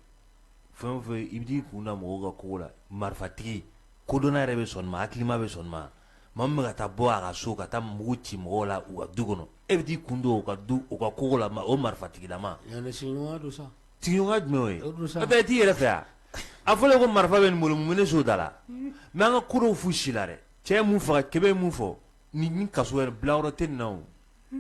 Speaker 2: Fɛn o fɛn, i bɛ t'i kun da mɔgɔw ka kogo la, marifatigi, kodɔnna yɛrɛ bɛ sɔn nin ma, hakilima bɛ sɔn nin ma. Maa min bɛ ka taa bɔ a ka so ka taa mugu ci mɔgɔw la u ka du kɔnɔ, e bɛ t'i kun don u ka du, u ka kogo la, o marifatigilama.
Speaker 1: Yanni sigiɲɔgɔnya don sa.
Speaker 2: Sigiɲɔgɔnya jumɛn o ye? O don sa. E t'i yɛrɛ fɛ yan. A fɔlen ko marifa bɛ nin bolo, mun bɛ ne s'o da la? Mais an ka ko dɔw f'u si la dɛ. Cɛ ye mun faga, Kebe ye mun fɔ, nin kaso yɛrɛ bilayɔrɔ tɛ nin na o.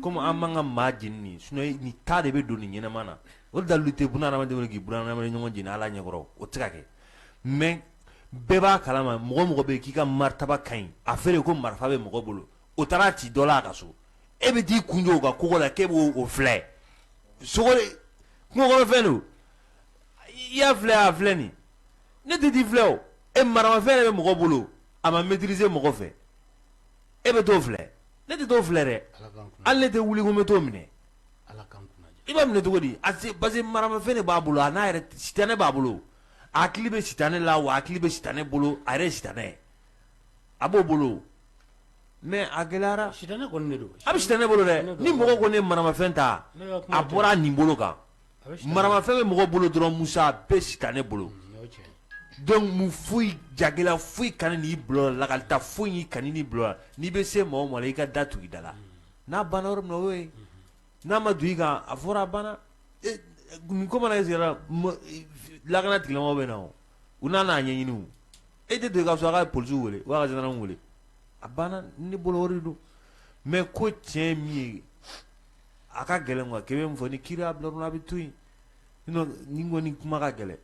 Speaker 2: Komi an b'an ka maa jeni nin, sinon nin ta de bɛ don nin ɲɛnama na. O dalilu tɛ buna hadamaden bolo k'i buna hadamaden ɲɔgɔn jeni Ala ɲɛkɔrɔ, o tɛ se ka kɛ. Mais bɛɛ b'a kalama, mɔgɔ mɔgɔ bɛ yen k'i ka maritaba ka ɲi, a fɔra ko marifa bɛ mɔgɔ bolo, o taara ci dɔ la a ka so, e bɛ t'i kun jɔ o ka kogo la k'e b'o o filɛ. Sogo kungokɔnɔfɛn don, i y'a filɛ, a filɛ nin, ne tɛ t'i filɛ o. E maramafɛn yɛrɛ bɛ mɔgɔ bolo, a ma maîtriser mɔgɔ fɛ, e bɛ t'o filɛ? Ne tɛ t'o filɛ dɛ, hali ne tɛ wuli ko n bɛ t'o minɛ. I b'a minɛ cogo di? Parce que maramafɛn de b'a bolo, a n'a yɛrɛ sitanɛ b'a bolo, a hakili bɛ sitanɛ la, wa a hakili bɛ sitanɛ bolo, a yɛrɛ ye sitanɛ ye, a b'o bolo. Mais a gɛlɛyara,
Speaker 1: sitanɛ kɔni de don,
Speaker 2: a bɛ sitanɛ bolo dɛ. Ni mɔgɔ ko ne ye maramafɛn ta, a bɔra nin bolo kan. Maramafɛn bɛ mɔgɔ bolo dɔrɔn, Musa, a bɛ sitanɛ bolo. Donc mun foyi jagɛlɛya foyi kana n'i bila lakalita foyi kana n'i bila. N'i bɛ se mɔgɔ ma, i ka da tugu i da la. N'a banna yɔrɔ min na, o ye n'a ma don i kan, a fɔra a banna. Nin ko mana kɛ, lakana tigilamɔgɔw bɛ na, u n'a ɲɛɲini. E tɛ don i ka so, a ka polisiw wele, ka gendarme wele, a banna. Ne bolo o de don. Mais ko tiɲɛ min ye, a ka gɛlɛn quoi. Kebe min fɔ, ni kiri y'a bila a bɛ to yen. Nin kɔni kuma ka gɛlɛn,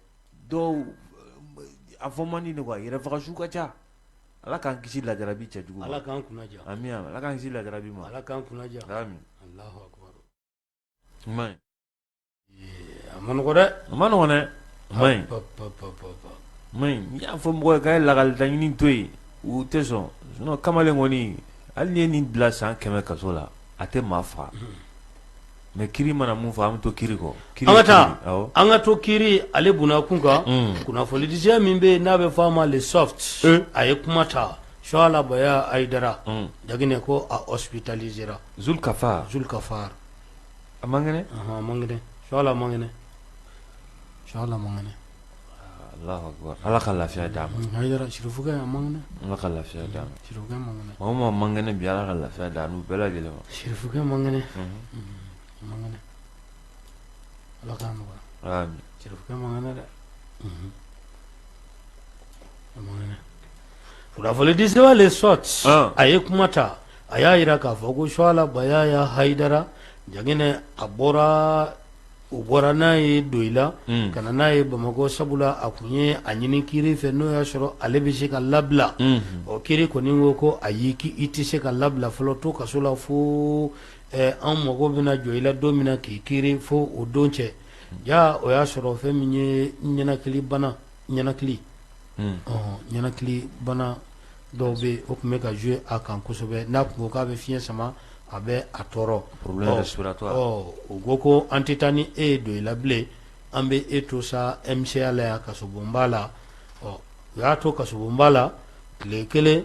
Speaker 2: dɔw a fɔ man di ne quoi. Yɛrɛfagasu ka ca. Ala k'an kisi lajarabi cɛjugu ma.
Speaker 1: Ala k'an kunna diya.
Speaker 2: Ami, Ala k'an kisi lajarabi ma.
Speaker 1: Ala k'an kunna diya.
Speaker 2: Ami.
Speaker 1: Alahu akibaru.
Speaker 2: Ma
Speaker 1: A ma nɔgɔ dɛ.
Speaker 2: A ma nɔgɔ dɛ. A ma ɲi. Ma ɲi. N y'a fɔ mɔgɔ ye k'a ye lakalita ɲini to yen, u tɛ sɔn. Sinon kamalen kɔni, hali n'i ye nin bila san 100 kaso la, a tɛ maa faga. Mais kiri mana mun fɔ, an bɛ to kiri kɔ.
Speaker 1: An ka taa, an ka to kiri ale bunakun kan. Kunnafonidisɛ min bɛ yen n'a bɛ fɔ a ma Le Soft, a ye kuma ta Suala Baya Ayidara Jaginɛ, ko a hospitalisé ra.
Speaker 2: Zulkafar.
Speaker 1: Zulkafar.
Speaker 2: A man kɛnɛ?
Speaker 1: A man kɛnɛ, Suala man kɛnɛ, Suala man kɛnɛ.
Speaker 2: Alahu akibaru, Ala ka lafiya d'a ma.
Speaker 1: Hayidara sirifukɛ, a man kɛnɛ.
Speaker 2: Ala ka lafiya d'a ma.
Speaker 1: Sirifukɛ man kɛnɛ.
Speaker 2: Maa o maa man kɛnɛ bi, Ala ka lafiya d'a n'u bɛɛ lajɛlen ma.
Speaker 1: Sirifukɛ man kɛnɛ. A man kɛnɛ. Ala k'a nɔgɔya.
Speaker 2: Amin.
Speaker 1: Sirifukɛ man kɛnɛ dɛ. A man kɛnɛ. Kunnafonidisɛbɛn Le Soft, a ye kuma ta, a y'a jira k'a fɔ ko Suala Bayaya Hayidara Jaginɛ, a bɔra, u bɔra n'a ye Doyila ka na n'a ye Bamakɔ, sabula a tun ye a ɲini kiri fɛ n'o y'a sɔrɔ ale bɛ se ka labila. Ɔ kiri kɔni ko ko ayi, k'i tɛ se ka labila fɔlɔ, to kaso la fo an mago bɛna jɔ i la don min na k'i kiri, fo o don cɛ. Ja o y'a sɔrɔ fɛn min ye ɲɛnakili bana, ɲɛnakili ɲɛnakili bana dɔw bɛ yen, o tun bɛ ka jouer a kan kosɛbɛ. N'a tun ko k'a bɛ fiɲɛ sama, a bɛ a tɔɔrɔ. U ko ko an tɛ taa ni e ye Doyila bilen, an bɛ e to sa MCA la yan kasobonba la. Ɔ u y'a to kasobonba la tile kelen,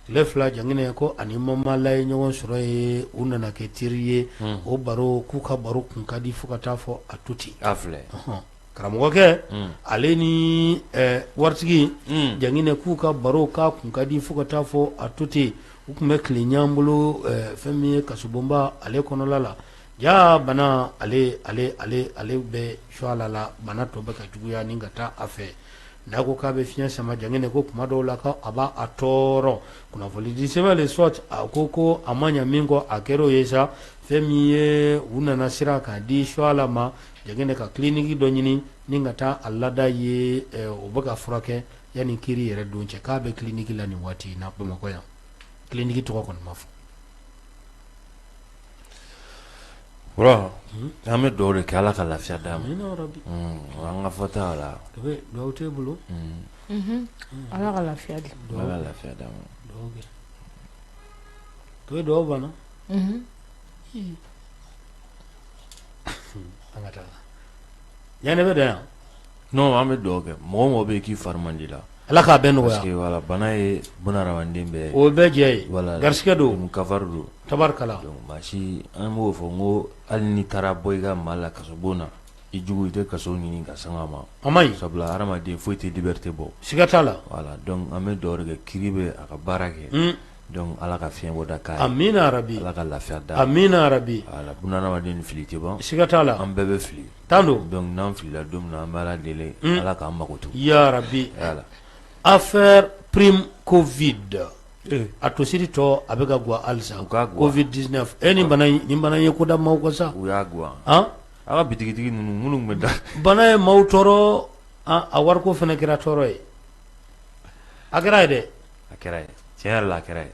Speaker 1: tile fila, Jaginɛ ko ani Mamala ye ɲɔgɔn sɔrɔ yen, u nana kɛ teri ye. O baro, k'u ka baro kun ka di fo ka taa fɔ a to ten.
Speaker 2: A filɛ.
Speaker 1: Karamɔgɔkɛ ale ni waritigi Jaginɛ k'u ka baro k'a kun ka di fo ka taa fɔ a to ten. U tun bɛ tile ɲɔgɔn bolo fɛn min ye kasobonba ale kɔnɔla la. Ja bana ale ale ale ale bɛ Suala la, bana tɔ bɛ ka juguya ni ka taa a fɛ. N'a ko k'a bɛ fiɲɛ sama, Jaginɛ ko kuma dɔw la a b'a a tɔɔrɔ. Kunnafonidisɛbɛn Le Soft a ko ko a ma ɲɛ min kɔ, a kɛra o ye sa. Fɛn min ye, u nana sira k'a di Suala ma Jaginɛ ka kiliniki dɔ ɲini ni ka taa a lada yen, o bɛ ka furakɛ yanni kiri yɛrɛ don cɛ. K'a bɛ kiliniki la nin waati in na Bamakɔ yan. Kiliniki tɔgɔ kɔni ma fɔ.
Speaker 2: An bɛ dugawu de kɛ, Ala ka lafiya d'a ma. An ka fɔta la.
Speaker 1: Dugawu t'e bolo?
Speaker 3: Ala ka lafiya di.
Speaker 2: Ala ka lafiya d'a ma.
Speaker 1: Dugawu dugawu banna. An ka taa yan, ne bɛ da yan.
Speaker 2: Non, an bɛ dugawu kɛ mɔgɔ o mɔgɔ bɛ yen k'i fari man di la,
Speaker 1: Ala k'a bɛɛ nɔgɔya.
Speaker 2: Parce que voilà, bana ye bunahadamaden bɛɛ ye.
Speaker 1: O bɛɛ jɛ ye.
Speaker 2: Voilà,
Speaker 1: garisɛgɛ don.
Speaker 2: Kafari don.
Speaker 1: Tabarikala.
Speaker 2: Donc maa si, an b'o fɔ n ko hali n'i taara bɔ i ka maa la kasobon na, i jugu, i tɛ kaso ɲini ka sanga ma.
Speaker 1: A man ɲi.
Speaker 2: Sabula hadamaden foyi tɛ liberté bɔ.
Speaker 1: Siga t'a la.
Speaker 2: Voilà, donc an bɛ dugawu de kɛ, kiri bɛ a ka baara kɛ. Donc Ala ka fiɲɛbɔda k'a ye,
Speaker 1: amina yarabi,
Speaker 2: Ala ka lafiya d'a
Speaker 1: ma, amina yarabi,
Speaker 2: voilà bunahadamaden ni fili tɛ ban,
Speaker 1: siga t'a la,
Speaker 2: an bɛɛ bɛ fili,
Speaker 1: tan don,
Speaker 2: donc n'an filila don min na an bɛ Ala deli Ala k'an makoto,
Speaker 1: yarabi,
Speaker 2: voilà
Speaker 1: affaire prime Covid a tosiri tɔ a bɛ ka gwan halisa Covid 19 e nin bana in nin bana in ye ko da maaw kan sa,
Speaker 2: u y'a gwan,
Speaker 1: an
Speaker 2: a ka bitigitigi ninnu minnu tun bɛ da
Speaker 1: bana ye maaw tɔɔrɔ a wariko fana kɛra tɔɔrɔ ye a kɛra ye dɛ
Speaker 2: a kɛra ye tiɲɛ yɛrɛ la a kɛra ye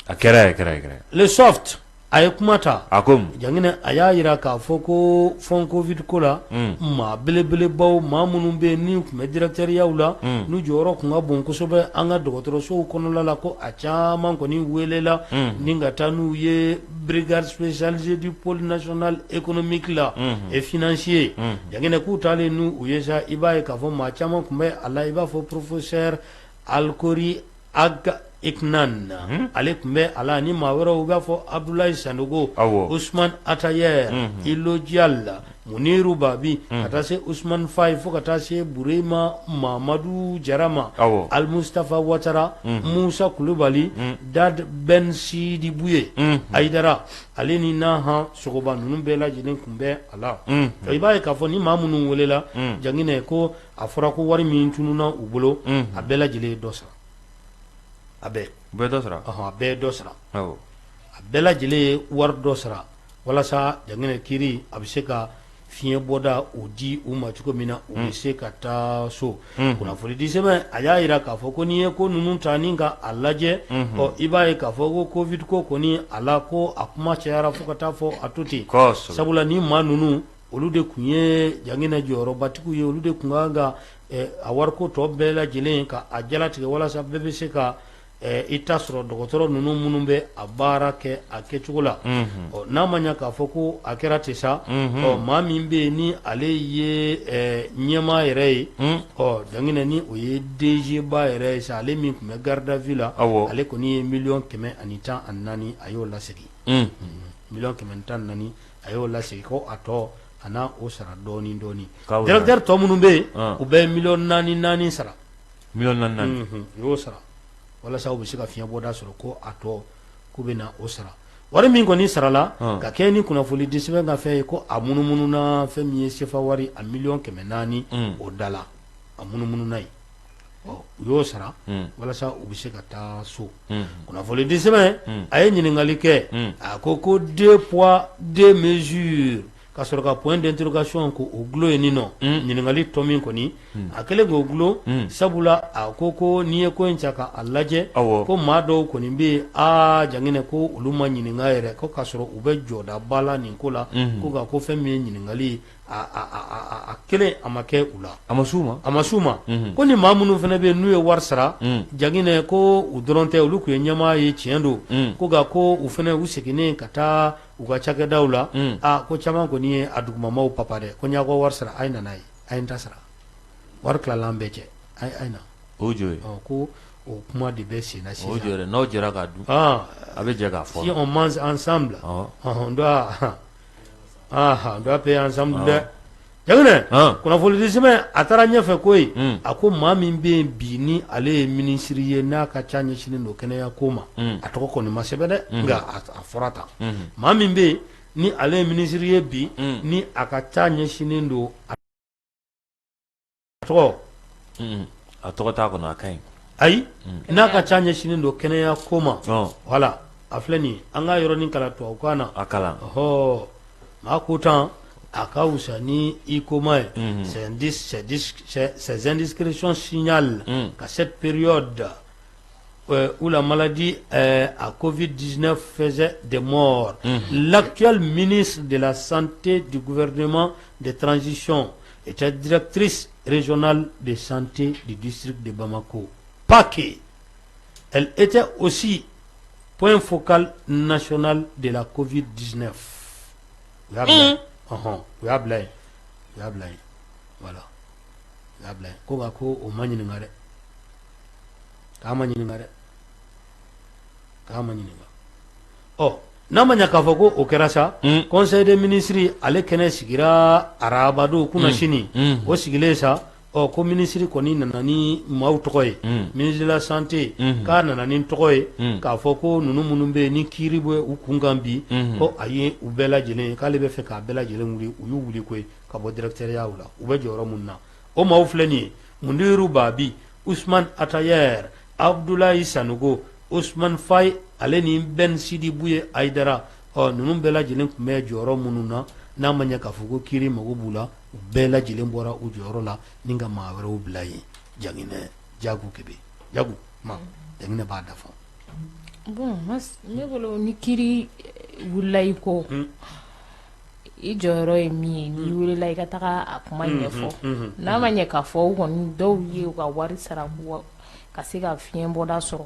Speaker 1: a
Speaker 2: kɛra ye kɛra ye kɛra
Speaker 1: le soft a ye kuma ta
Speaker 2: a ko
Speaker 1: Janginɛ a y'a jira k'a fɔ ko fonds Covid ko la maa belebelebaw maa minnu bɛ yen ni tun bɛ directeuryaw la n'u jɔyɔrɔ tun ka bon kosɛbɛ an ka dɔgɔtɔrɔsow kɔnɔla la ko a caman kɔni welela ni ka taa n'u ye brigade spécialisée du pôle national économique la et financier Janginɛ k'u taalen n'u ye sa i b'a ye k'a fɔ maa caman tun bɛ a la i b'a fɔ professeur Alkori Ag Iqnan ale tun bɛ a la ni maa wɛrɛw u b'a fɔ Abdoulaye Sanogo Ousmane Atayer Ilo Dial Muniru Babi ka taa se Ousmane Faye fo ka taa se Burema Mamadu Jara ma Almustafa Watara Musa Kulubali Dad Ben Sidi Buye Ayidara ale ni Nahan Sogoba ninnu bɛɛ lajɛlen tun bɛ a la i b'a ye k'a fɔ ni maa minnu welela Janginɛ ko a fɔra ko wari min tununna u bolo a bɛɛ lajɛlen ye dɔ sara a bɛɛ
Speaker 2: dɔ sara
Speaker 1: a bɛɛ dɔ sara a bɛɛ lajɛlen ye wari dɔ sara walasa Janginɛ kiri a bɛ se ka fiɲɛ bɔda o di u ma cogo min na u bɛ se ka taa so kunnafonidi sɛbɛn a y'a jira k'a fɔ ko n'i ye ko ninnu ta ni ka a lajɛ ɔ i b'a ye k'a fɔ ko Covid ko kɔni a la ko a kuma cayara fo ka taa fɔ a to ten sabula ni maa ninnu olu de tun ye Janginɛ jɔyɔrɔbatigiw ye olu de tun kan ka a wariko tɔ bɛɛ lajɛlen ka a jalatigɛ walasa bɛɛ bɛ se ka i ta sɔrɔ dɔgɔtɔrɔ ninnu minnu bɛ a baara kɛ a kɛcogo la ɔ n'a ma ɲɛ k'a fɔ ko a kɛra ten sa ɔ maa min bɛ yen ni ale ye ɲɛmaa yɛrɛ ye ɔ Janginɛ ni o ye DG ba yɛrɛ ye sa ale min tun bɛ garde à vue la ale kɔni ye miliyɔn 114 a y'o lasegin miliyɔn 114 a y'o lasegin ko a tɔ a na o sara dɔɔnin dɔɔnin directeur tɔ minnu bɛ yen u bɛ miliyɔn naani naani sara
Speaker 2: miliyɔn 4
Speaker 1: u y'o sara walasa u bɛ se ka fiɲɛbɔda sɔrɔ ko a tɔ k'u bɛ na o sara wari min kɔni sarala ka kɛ ni kunnafoni di sɛbɛn ka fɛn ye ko a munumununa fɛn min ye sefa wari a miliyɔn 400 o da la a munumununa yen ɔ u y'o sara walasa u bɛ se ka taa so kunnafoni di sɛbɛn a ye ɲininkali kɛ a ko ko deux poids deux mesures ka sɔrɔ ka point d'interrogation ko o dulon yen nɔ ɲininkali tɔ min kɔni a kɛlen k'o dulon sabula a ko ko n'i ye ko in ta k'a lajɛ ko maa dɔw kɔni bɛ yen aa Janginɛ ko olu ma ɲininka yɛrɛ ko k'a sɔrɔ u bɛ jɔdaba la nin ko la ko nka ko fɛn min ye ɲininkali ye a kelen a ma kɛ u la
Speaker 2: a ma s'u ma
Speaker 1: a ma s'u ma ko ni maa minnu fana bɛ yen n'u ye wari sara Janginɛ ko u dɔrɔn tɛ olu tun ye ɲɛmaa ye tiɲɛ don ko nka ko u fana u seginnen ka taa u ka cakɛdaw la aa ko caman kɔni ye a dugumamaw papa dɛ ko n y'aw ka wari sara a ye na n'a ye a ye n ta sara wari tilala an bɛɛ cɛ a ye na
Speaker 2: o jɔ ye
Speaker 1: ko o kuma de bɛ sen na sisan
Speaker 2: o jɔ n'aw jɛra k'a dun a bɛ jɛ k'a fɔ
Speaker 1: si on mange ensemble on doit on doit payer ensemble dɛ Janginɛ kunnafonidi sɛbɛn a taara ɲɛfɛ ko yen a ko maa min bɛ yen bi ni ale ye minisiri ye n'a ka ca ɲɛsinnen don kɛnɛya ko ma a tɔgɔ kɔni ma sɛbɛn dɛ nka a fɔra tan maa min bɛ yen ni ale ye minisiri ye bi ni a ka ca ɲɛsinnen don a tɔgɔ
Speaker 2: a tɔgɔ t'a kɔnɔ a ka ɲi
Speaker 1: ayi n'a ka ca ɲɛsinnen don kɛnɛya ko ma voilà a filɛ nin an ka yɔrɔnin kalan tubabukan na
Speaker 2: a kalan
Speaker 1: ɔhɔ maa ko tan a ka wusa ni i koma ye ces indiscrétions signalent qu'à cette période où la maladie à Covid-19 faisait des morts. L'actuel ministre de la Santé du gouvernement de transition était directrice régionale de santé du district de Bamako. Pas que. Elle était aussi point focal national de la Covid-19. U y'a bila yen. Ɔhɔn, u y'a bila yen. U y'a bila yen. Voilà. U y'a bila yen. Ko nka ko o ma ɲininka dɛ. K'a ma ɲininka dɛ. K'a ma ɲininka. Ɔ n'a ma ɲɛ k'a fɔ ko o kɛra sa conseil des ministres ale kɛnɛ sigira arabadon kunasini o sigilen sa. Ɔ ko minisiri kɔni nana ni maaw tɔgɔ ye ministre de la santé k'a nana ni tɔgɔ ye k'a fɔ ko ninnu minnu bɛ yen ni kiiri bɛ u kunkan bi ko a ye u bɛɛ lajɛlen k'ale bɛ fɛ k'a bɛɛ lajɛlen wuli u y'u wuli koyi ka bɔ directeuryaw la u bɛ jɔyɔrɔ minnu na o maaw filɛ nin ye Muniru Babi Usman Atayɛri Abudulayi Sanogo Usman Fayi ale ni Ben Sidi Buye Ayidara ɔ ninnu bɛɛ lajɛlen tun bɛ jɔyɔrɔ minnu na n'a ma ɲɛ k'a fɔ ko kiiri mago b'u la u bɛɛ lajɛlen bɔra u jɔyɔrɔ la ni ka maa wɛrɛw bila yen Jaginɛ Jago Kebe Jago ma Jaginɛ b'a dafa
Speaker 3: bon ne bolo ni kiiri wulila i kɔ i jɔyɔrɔ ye min ye n'i welela i ka taga a kuma ɲɛfɔ n'a ma ɲɛ k'a fɔ u kɔni dɔw ye u ka wari sara ka se ka fiɲɛ bɔda sɔrɔ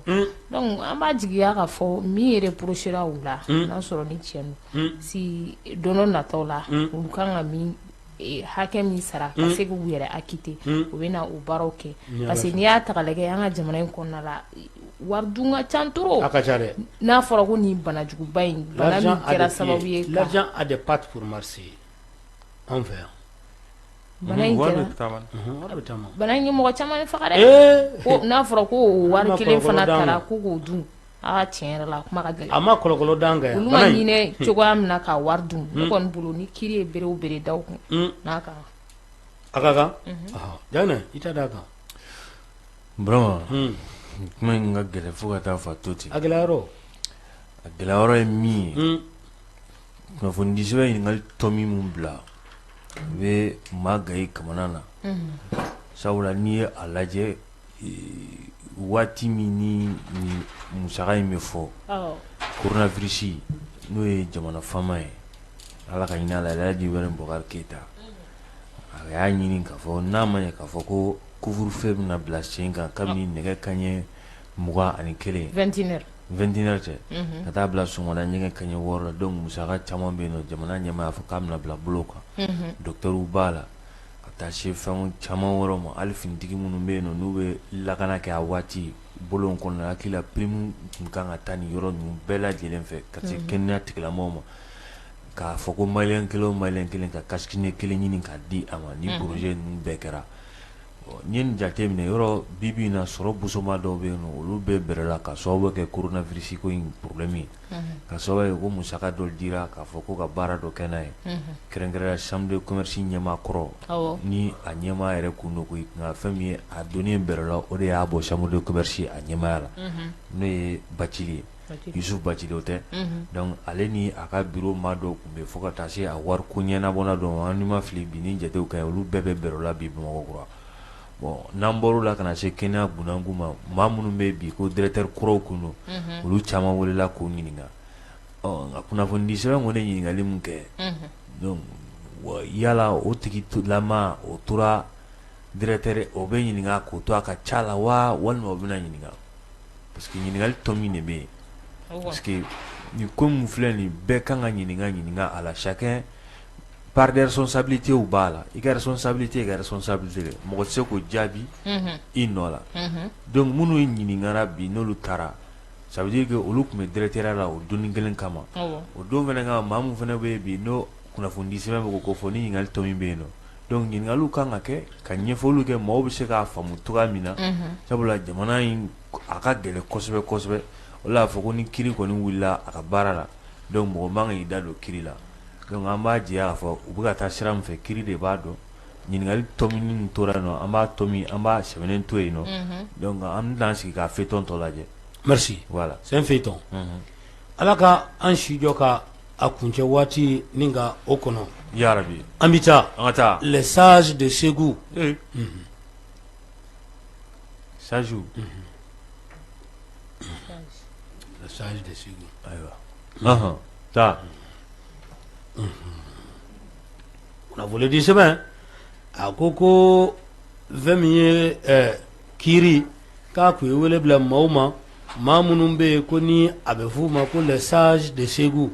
Speaker 3: donc an b'a jigiya k'a fɔ min reprochera u la n'a sɔrɔ ni tiɲɛ don si don dɔ nataw la u kan ka min hakɛ min sara ka se k'u yɛrɛ acquitter u bɛ na o baaraw kɛ parce que n'i y'a ta k'a lajɛ an ka jamana in kɔnɔna la wari dun ka ca trop a
Speaker 1: ka ca dɛ
Speaker 3: n'a fɔra ko nin banajuguba in bana min kɛra sababu ye
Speaker 1: l'argent a des pattes pour marcher anw fɛ yan
Speaker 3: bana in kɛra bana in ye mɔgɔ caman faga dɛ ko n'a fɔra ko o wari kelen fana taara ko k'o dun aa tiɲɛ yɛrɛ la a kuma ka gɛlɛn
Speaker 1: a ma kɔlɔlɔ d'an kan yan
Speaker 3: olu ma ɲinɛ cogoya min na ka wari dun ne kɔni bolo ni kiiri ye bere o bere da u kun n'a ka kan
Speaker 1: a ka kan Jaginɛ i ta d'a kan
Speaker 2: Burama kuma in ka gɛlɛn fo ka taa fa to ten
Speaker 1: a gɛlɛyayɔrɔ
Speaker 2: a gɛlɛyayɔrɔ ye min ye kunnafonidisɛbɛn ɲininkali tɔ min bila u bɛ maa gan i kamana na sabula n'i ye a lajɛ waati min ni musaka in bɛ fɔ coronavirus n'o ye jamana faama ye Ala ka hinɛ a la Elhaji Ibrahim Boubacar Keita a y'a ɲini k'a fɔ n'a ma ɲɛ k'a fɔ ko couvre-feu bɛna bila sen kan kabini nɛgɛ kanɲɛ 21 21 heures cɛ ka taa bila sɔgɔmada nɛgɛ kanɲɛ 6 la donc musaka caman bɛ yen nɔ jamana ɲɛmaa y'a fɔ k'a bɛna bila bolo kan docteurw b'a la ka taa se fɛn caman wɛrɛw ma hali finitigi minnu bɛ yen nɔ n'u bɛ lakana kɛ a waati bolo kɔnɔ hakili la prime tun kan ka taa nin yɔrɔ ninnu bɛɛ lajɛlen fɛ ka se kɛnɛya tigilamɔgɔw ma k'a fɔ ko maliyɛn kelen o maliyɛn kelen ka cache-nez kelen ɲini k'a di a ma ni projet ninnu bɛɛ kɛra n'i ye nin jate minɛ yɔrɔ bi bi in na sɔrɔ bosoma dɔw bɛ yen nɔ olu bɛɛ bɛrɛla ka sababu kɛ coronavirus ko in problème ye ka sababu kɛ ko musaka dɔ dira k'a fɔ ko ka baara dɔ kɛ n'a ye kɛrɛnkɛrɛnya chambre de commerce ɲɛmaa kɔrɔ ni a ɲɛmaa yɛrɛ kun don koyi nka fɛn min ye a donnen bɛrɛ la o de y'a bɔ chambre de commerce a ɲɛmaaya la n'o ye Bacili ye Yusuf Bacili o tɛ donc ale ni a ka bureau maa dɔw tun bɛ fo ka taa se a wari ko ɲɛnabɔna dɔw ma ni n ma fili bi ni jatew ka ɲi olu bɛɛ bɛ bɛrɛ la bi Bamakɔ kura bon n'an bɔr'o la ka na se kɛnɛya bunakun ma maa minnu bɛ bi ko directeur kuraw kun don olu caman welela k'u ɲininka ɔ nka kunnafonidi sɛbɛn kɔni ye ɲininkali min kɛ donc yala o tigi lama o tora directeur o bɛ ɲininka k'o to a ka ca la wa walima o bɛna ɲininka parce que ɲininkali tɔ min de bɛ yen parce que nin ko min filɛ nin bɛɛ kan ka ɲininka ɲininka a la chacun part de responsabilité b'a la i ka responsabilité i ka responsabilité dɛ mɔgɔ tɛ se k'o jaabi i nɔ la donc minnu ɲininkara bi n'olu taara ça veut dire que olu tun bɛ directeur la o donni kelen kama o don fana kama maa min fana bɛ yen bi n'o kunnafonidi sɛbɛn bɛ k'o fɔ ni ɲininkali tɔ min bɛ yen nɔ donc ɲininkaliw kan ka kɛ ka ɲɛfɔliw kɛ maaw bɛ se k'a faamu cogoya min na sabula jamana in a ka gɛlɛn kosɛbɛ kosɛbɛ o la a fɔ ko ni kiri kɔni wulila a ka baara la donc mɔgɔ man kan k'i da don kiri la donc an b'a jɛya k'a fɔ u bɛ ka taa sira min fɛ kiri de b'a dɔn ɲininkali tɔ min tora yen nɔ an b'a tɔ min an b'a sɛbɛnnen to yen nɔ donc an bɛna sigi k'a feuilleton tɔ lajɛ
Speaker 1: merci
Speaker 2: voilà
Speaker 1: c'est un feuilleton Ala ka an si jɔ ka a kuncɛ waati ni ka o kɔnɔ
Speaker 2: yarabi
Speaker 1: an bɛ taa
Speaker 2: an ka taa
Speaker 1: les sages de Ségou
Speaker 2: sages
Speaker 1: les sages de Ségou
Speaker 2: ayiwa taa
Speaker 1: kunnafonidi sɛbɛn a ko ko fɛn min ye kiiri k'a tun ye wele bila maaw ma maa minnu bɛ yen ko ni a bɛ f'u ma ko les sages de Ségou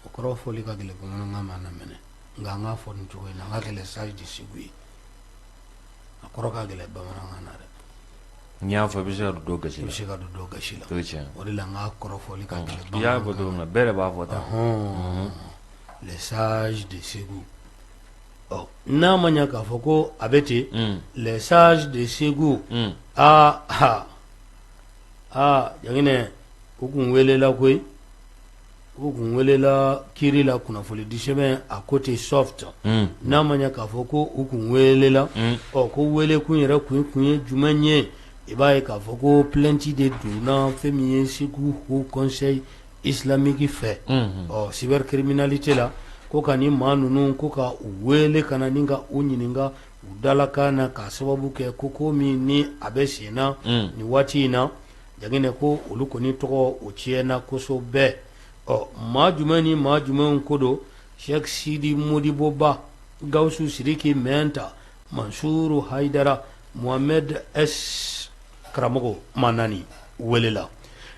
Speaker 1: o kɔrɔ fɔli ka gɛlɛn bamanankan ma na minɛ nka an k'a fɔ nin cogo in na an ka kɛ les sages de Ségou ye a kɔrɔ ka gɛlɛn bamanankan na dɛ
Speaker 2: n'i y'a fɔ i bɛ se ka don dɔw gasi
Speaker 1: la i bɛ se ka don dɔw gasi la
Speaker 2: o ye tiɲɛ
Speaker 1: o de la n k'a kɔrɔ fɔli ka gɛlɛn
Speaker 2: i y'a fɔ cogo min na bɛɛ de b'a fɔ tan
Speaker 1: les sages de Ségou Ɔ n'a ma ɲɛ k'a fɔ ko a bɛ ten les sages de Segu aa aa Jaginɛ u kun welela koyi u kun welela kiri la kunnafonidi sɛbɛn a ko ten soft n'a ma ɲɛ k'a fɔ ko u kun welela ɔ ko wele kun yɛrɛ kun ye jumɛn ye i b'a ye k'a fɔ ko plainte de donna fɛn min ye Segu Haut Conseil islamique fɛ ɔ cybercriminalité la ko ka ni maa ninnu ko ka u wele ka na ni ka u ɲininka u dalakan na k'a sababu kɛ ko ko min ni a bɛ sen na nin waati in na Jaginɛ ko olu kɔni tɔgɔ o tiɲɛna kosɛbɛ ɔ maa jumɛn ni maa jumɛnw ko don Sɛki Sidi Modibo Ba Gawusu Sidiki Mɛnta Mansuru Hayidara Mohamɛdi S karamɔgɔ maa naani welela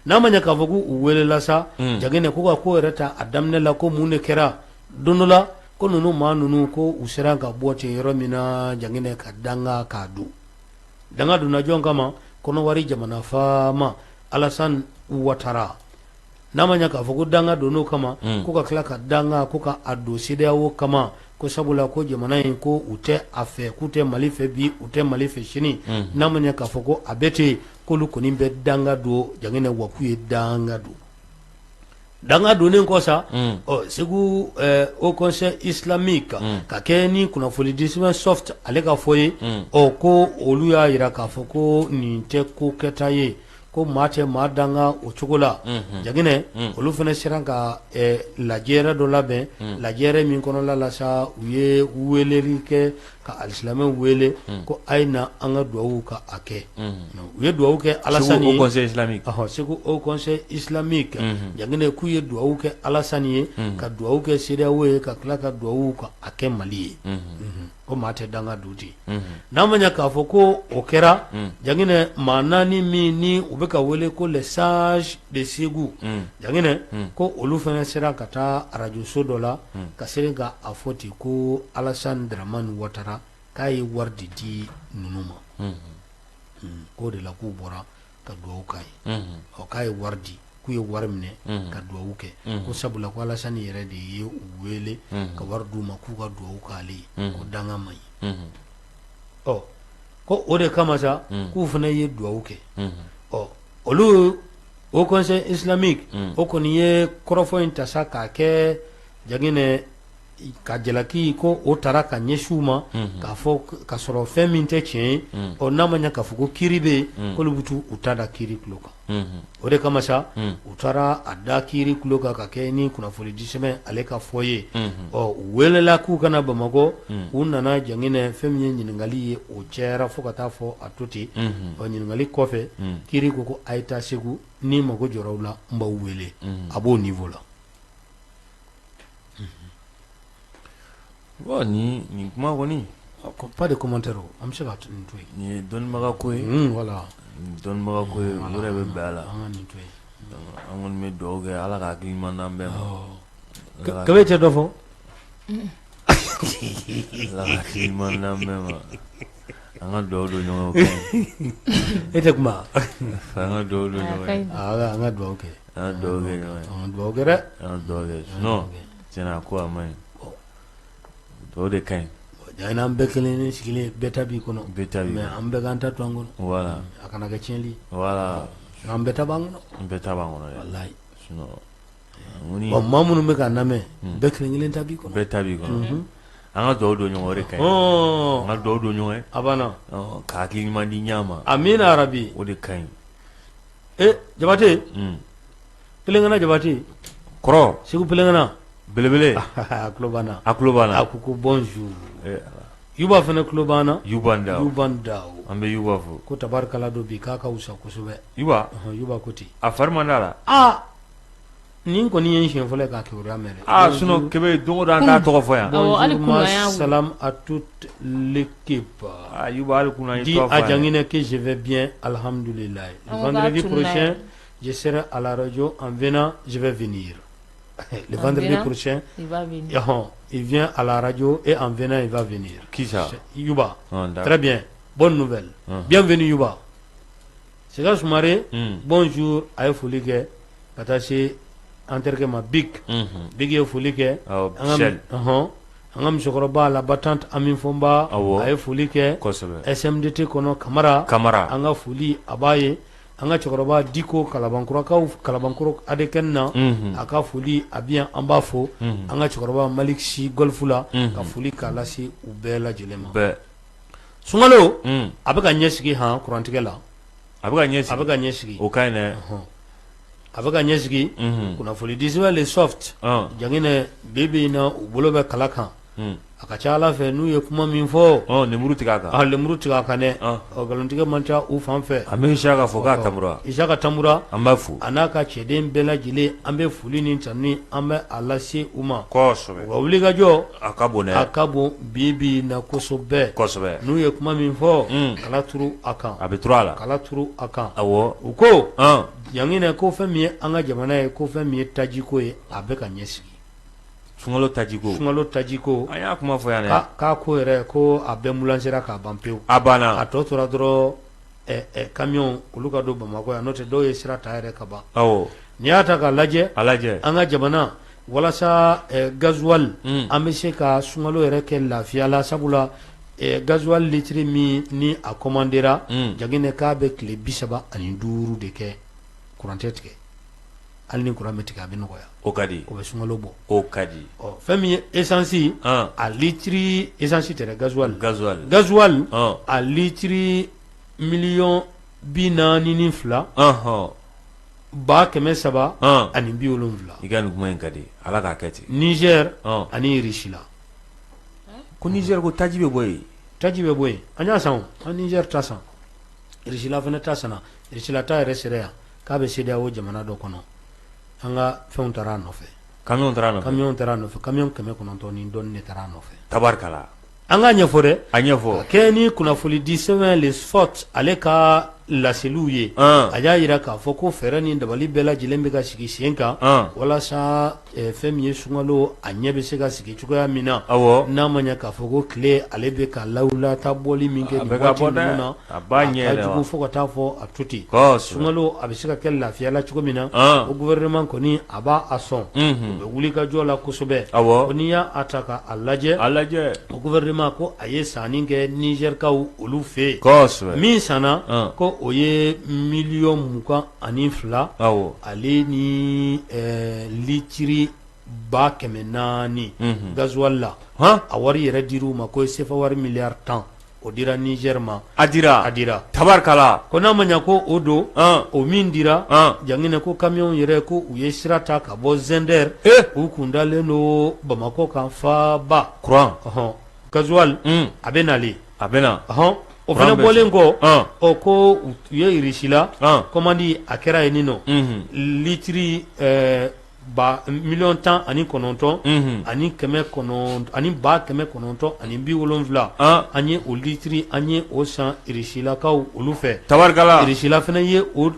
Speaker 1: n'a ma ɲɛ k'a fɔ k'u welela sa Jaginɛ ko ka ko yɛrɛ ta a daminɛ la ko mun de kɛra don dɔ la ko ninnu maa ninnu ko u sera ka bɔ ten yɔrɔ min na Jaginɛ ka danga k'a don danga donna jɔn kama Kɔnɔwari jamana faama Alassane Ouattara n'a ma ɲɛ k'a fɔ ko danga donn'o kama ko ka tila ka danga ko ka a don CEDEAO kama ko sabula ko jamana in ko u tɛ a fɛ k'u tɛ Mali fɛ bi u tɛ Mali fɛ sini n'a ma ɲɛ k'a fɔ ko a bɛ ten k'olu kɔni bɛ danga don Jaginɛ wa k'u ye danga don danga donnen kɔ sa ɔ Segu Haut Conseil islamique ka kɛ ni kunnafonidi sɛbɛn soft ale ka fɔ ye ɔ ko olu y'a jira k'a fɔ ko nin tɛ ko kɛta ye ko maa tɛ maa danga o cogo la Jaginɛ olu fana sera ka lajɛrɛ dɔ labɛn lajɛrɛ min kɔnɔla la sa u ye weleli kɛ ka alisilamɛw wele ko a ye na an ka dugawu ka a kɛ u ye dugawu kɛ Alasani ye Segu Haut Conseil islamique Jaginɛ k'u ye dugawu kɛ Alasani ye ka dugawu kɛ CEDEAO ye ka tila ka dugawu ka a kɛ Mali ye ko maa tɛ danga don ten n'a ma ɲɛ k'a fɔ ko o kɛra Jaginɛ maa naani min ni u bɛ ka wele ko les sages de Segu Jaginɛ ko olu fana sera ka taa arajoso dɔ la ka se ka a fɔ ten ko Alasani Dramani Watara k'a ye wari de di ninnu ma k'o de la k'u bɔra ka dugawu k'a ye ɔ k'a ye wari di k'u ye wari minɛ ka dugawu kɛ ko sabula ko Alasani yɛrɛ de ye u wele ka wari d'u ma k'u ka dugawu k'ale ye ko danga man ɲi ɔ ko o de kama sa k'u fana ye dugawu kɛ ɔ olu Haut Conseil islamique o kɔni ye kɔrɔfɔ in ta sa k'a kɛ Jaginɛ ka jalaki ko o taara ka ɲɛsin u ma k'a fɔ ka sɔrɔ fɛn min tɛ tiɲɛ ye ɔ n'a ma ɲɛ k'a fɔ ko kiri bɛ yen k'olu bɛ t'u ta da kiri tulo kan o de kama sa u taara a da kiri tulo kan ka kɛ ni kunnafonidi sɛbɛn ale ka fɔ ye ɔ u welela k'u ka na Bamakɔ u nana Jaginɛ fɛn min ye ɲininkali ye o cayara fo ka taa fɔ a to ten ɔ ɲininkali kɔfɛ kiri ko ko a ye taa Segu ni mago jɔra aw la n b'aw wele a b'o niveau la
Speaker 2: Bon nin kuma kɔni
Speaker 1: pas de commentaire an bɛ se ka nin to yen
Speaker 2: nin ye dɔnnibaga ko ye
Speaker 1: voilà
Speaker 2: dɔnnibaga ko ye o yɛrɛ bɛ bɛn a la
Speaker 1: an ka nin to yen
Speaker 2: an kɔni bɛ dugawu kɛ Ala ka hakili ɲuman d'an bɛɛ
Speaker 1: ma Kebe tɛ dɔ fɔ
Speaker 2: Ala ka hakili ɲuman d'an bɛɛ ma an ka dugawu don ɲɔgɔn ye
Speaker 1: e tɛ kuma
Speaker 2: an ka dugawu don ɲɔgɔn ye
Speaker 1: an ka dugawu kɛ
Speaker 2: An ka dugawu kɛ ɲɔgɔn ye
Speaker 1: an ka dugawu kɛ dɛ
Speaker 2: an ka dugawu kɛ sinon tiɲɛna ko a man ɲi dugawu de ka ɲi
Speaker 1: Jaginɛ an bɛɛ kelen sigilen bɛɛ ta b'i kɔnɔ
Speaker 2: bɛɛ ta b'i
Speaker 1: mais an bɛɛ k'an ta to an kɔnɔ
Speaker 2: voilà
Speaker 1: a kana kɛ tiɲɛli ye
Speaker 2: voilà
Speaker 1: an bɛɛ ta b'an kɔnɔ
Speaker 2: an bɛɛ ta b'an kɔnɔ dɛ
Speaker 1: walayi
Speaker 2: sinon
Speaker 1: bon maa minnu bɛ k'a lamɛn bɛɛ kelen kelen ta b'i kɔnɔ
Speaker 2: bɛɛ ta b'i kɔnɔ an ka dugawu don ɲɔgɔn o de ka ɲi an ka dugawu don ɲɔgɔn ye
Speaker 1: a banna
Speaker 2: ka hakili ɲuman di ɲɔgɔn ma
Speaker 1: amina yarabi
Speaker 2: o de ka ɲi
Speaker 1: ee Jabate Pelengana Jabate
Speaker 2: kɔrɔ
Speaker 1: Segu Pelengana
Speaker 2: belebele
Speaker 1: a tulo b'an na
Speaker 2: a tulo b'an na
Speaker 1: a ko ko bonjour Yuba fana tulo b'an na
Speaker 2: Yuba Ndaw
Speaker 1: Yuba Ndaw
Speaker 2: an bɛ Yuba fo
Speaker 1: ko tabarikala don bi k'a ka wusa kosɛbɛ
Speaker 2: Yuba
Speaker 1: Yuba ko ten
Speaker 2: a fari man d'a la
Speaker 1: aa nin kɔni ye n siɲɛ fɔlɔ ye k'a kibaruya mɛn dɛ
Speaker 2: aa sinon Kebe don o don an t'a tɔgɔ fɔ yan
Speaker 1: bonjour salam à toute l'équipe
Speaker 2: ah Yuba hali kunun an ye
Speaker 1: dis
Speaker 2: tɔgɔ fɔ
Speaker 1: à
Speaker 2: yan
Speaker 1: Janginɛ que je vais bien alhamdoulilah le vendredi prochain je serai à la radio en venant je vais venir le vendredi prochain
Speaker 3: il va venir
Speaker 1: il vient à la radio et en venant il va venir
Speaker 2: qui ça
Speaker 1: Yuba très bien bonne nouvelle bienvenue Yuba Sega Sumare bonjour a ye foli kɛ ka taa se an terikɛ ma Big Big ye foli kɛ an An ka musokɔrɔba la battante Ami Fɔnba a ye foli kɛ SMDT kɔnɔ Kamara
Speaker 2: Kamara
Speaker 1: an ka foli a b'a ye an ka cɛkɔrɔba Diko Kalabankurakaw Kalabankɔrɔ ADECN na a ka foli a bɛ yan an b'a fo an ka cɛkɔrɔba Malick Sy Golf la ka foli k'a lase u bɛɛ lajɛlen ma sunkalo a bɛ ka ɲɛsigi han kurantigɛ la
Speaker 2: a bɛ
Speaker 1: ka ɲɛsigi
Speaker 2: o ka ɲi dɛ
Speaker 1: a bɛ ka ɲɛsigi kunnafoni di sɛbɛn Le Soft Janginɛ bi bi in na u bolo bɛ kala kan a ka ca Ala fɛ n'u ye kuma min fɔ
Speaker 2: lemuru tigɛ a
Speaker 1: kan lemuru tigɛ a kan dɛ nkalontigɛ man ca u fan fɛ
Speaker 2: an bɛ Isaka fo k'a Tanbura
Speaker 1: Isaka Tanbura
Speaker 2: an b'a fo
Speaker 1: a n'a ka cɛden bɛɛ lajɛlen an bɛ foli ni tanuni an bɛ a lase u ma u ka wulikajɔ
Speaker 2: a ka bon
Speaker 1: a ka bon bi bi in na kosɛbɛ
Speaker 2: kosɛbɛ
Speaker 1: n'u ye kuma min fɔ kala turu a kan
Speaker 2: a bɛ turu a la
Speaker 1: kala turu a kan
Speaker 2: u
Speaker 1: ko Janginɛ ko fɛn min ye an ka jamana ye ko fɛn min ye tajiko ye a bɛ ka ɲɛsigi
Speaker 2: sunkalo tajiko
Speaker 1: sunkalo tajiko
Speaker 2: an y'a kuma fɔ yan dɛ
Speaker 1: k'a ko yɛrɛ ko a bɛɛ mulansera k'a ban pewu
Speaker 2: a banna
Speaker 1: a tɔ tora dɔrɔn kamiyɔn olu ka don Bamakɔ yan n'o tɛ dɔw ye sira ta yɛrɛ ka ban n'i y'a ta k'a lajɛ
Speaker 2: a lajɛ
Speaker 1: an ka jamana walasa gazuwali an bɛ se ka sunkalo yɛrɛ kɛ lafiya la sabula gazuwali litiri min ni a kɔmandera Janginɛ k'a bɛ tile 35 de kɛ kuran tɛ tigɛ hali ni kuran bɛ tigɛ a bɛ nɔgɔya
Speaker 2: o ka di
Speaker 1: o bɛ sunkalo bɔ
Speaker 2: o ka di
Speaker 1: ɔ fɛn min ye esansi a litiri esansi tɛ dɛ gazuwali
Speaker 2: gazuwali
Speaker 1: gazuwali a litiri miliyɔn 42 370
Speaker 2: i ka nin kuma in ka di Ala k'a kɛ ten
Speaker 1: Nizɛri ani Irisila
Speaker 2: ko Nizɛri ko taji bɛ bɔ yen
Speaker 1: taji bɛ bɔ yen an y'a san an Nizɛri ta san Irisila fana ta sanna Irisila ta yɛrɛ sera yan k'a bɛ CEDEAO jamana dɔ kɔnɔ an ka fɛnw taara a nɔfɛ
Speaker 2: kamiyɔn
Speaker 1: taara a nɔfɛ kamiyɔn 900 ni dɔɔnin de taara a nɔfɛ
Speaker 2: tabarikala
Speaker 1: an k'a ɲɛfɔ dɛ
Speaker 2: a ɲɛfɔ
Speaker 1: ka kɛɲɛ ni kunnafoni di sɛbɛn Le Soft ale ka laseliw ye a y'a jira k'a fɔ ko fɛɛrɛ ni dabali bɛɛ lajɛlen bɛ ka sigi sen kan walasa fɛn min ye sunkalo a ɲɛ bɛ se ka sigi cogoya min na n'a ma ɲɛ k'a fɔ ko tile ale bɛ ka lawulata bɔli min kɛ nin waati ninnu na
Speaker 2: a b'a ɲɛ
Speaker 1: ka jugu fo ka taa fɔ a to ten sunkalo a bɛ se ka kɛ lafiya la cogo min na o gouvernement kɔni a b'a a sɔn u bɛ wuli ka jɔ la kosɛbɛ ko n'i y'a ta k'a lajɛ
Speaker 2: a lajɛ
Speaker 1: o gouvernement ko a ye sanni kɛ Nizɛrikaw olu fɛ yen min sanna ko o ye miliyɔn 22 ale ni litiri 400,000 gazuwali la a wari yɛrɛ dir'u ma ko sefa wari miliyari 10 o dira Nizɛri ma
Speaker 2: a dira
Speaker 1: a dira
Speaker 2: tabarikala
Speaker 1: ko n'a ma ɲɛ ko o don o min dira Janginɛ ko kamiyɔn yɛrɛ ko u ye sira ta ka bɔ Zɛndɛri u kun dalen don Bamakɔ kan faaba
Speaker 2: kuran
Speaker 1: gazuwali a bɛ nalen
Speaker 2: a bɛ na
Speaker 1: hɔn o fana bɔlen kɔ ɔ ko u ye Irisila kɔmandi a kɛra yen nɔ litiri ba miliyɔn 19 ani 900 ani 970 an ye o litiri an ye o san Irisilakaw olu fɛ
Speaker 2: tabarikala
Speaker 1: Irisila fana ye o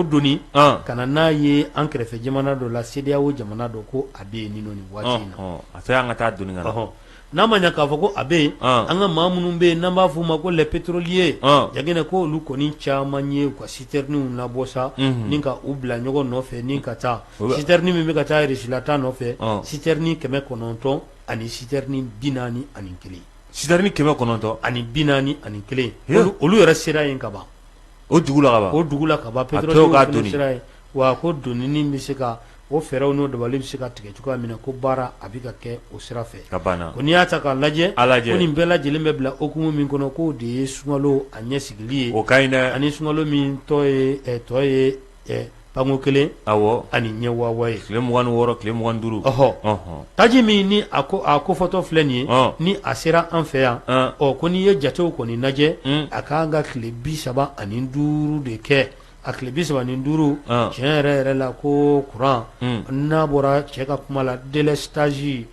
Speaker 1: doni ka na n'a ye an kɛrɛfɛ jamana dɔ la CEDEAO jamana dɔ ko a bɛ yen nin waati in
Speaker 2: na a tɛ an ka taa doni ka na
Speaker 1: n'a ma ɲɛ k'a fɔ ko a bɛ yen an ka maa minnu bɛ yen n'an b'a f'u ma ko les pétroliers Janginɛ ko olu kɔni caman ye u ka citernew labɔ sa ni ka u bila ɲɔgɔn nɔfɛ ni ka taa citerne min bɛ ka taa Irisila ta nɔfɛ citerne 900 ani citerne 41
Speaker 2: citerne 900
Speaker 1: ani 41 olu yɛrɛ sera yen ka ban
Speaker 2: o dugu la ka ban
Speaker 1: o dugu la ka ban pétroliers sera yen wa ko donini bɛ se ka o fɛɛrɛw n'o dabali bɛ se ka tigɛ cogoya min na ko baara a bɛ ka kɛ o sira fɛ
Speaker 2: ka banna
Speaker 1: ko n'i y'a ta k'a lajɛ
Speaker 2: a lajɛ
Speaker 1: ko nin bɛɛ lajɛlen bɛ bila hukumu min kɔnɔ k'o de ye sunkalo a ɲɛsigili ye
Speaker 2: o ka ɲi dɛ
Speaker 1: ani sunkalo min tɔ ye panko kelen
Speaker 2: awɔ
Speaker 1: ani ɲɛ wawa ye
Speaker 2: tile 26 tile 25
Speaker 1: ɔhɔ taji min ni a ko a kofɔtɔ filɛ nin ye ni a sera an fɛ yan ɔ ko n'i ye jatew kɔni lajɛ a ka kan ka tile 35 de kɛ a tile 35 tiɲɛ yɛrɛ yɛrɛ la ko kuran n'a bɔra cɛ ka kuma la délestage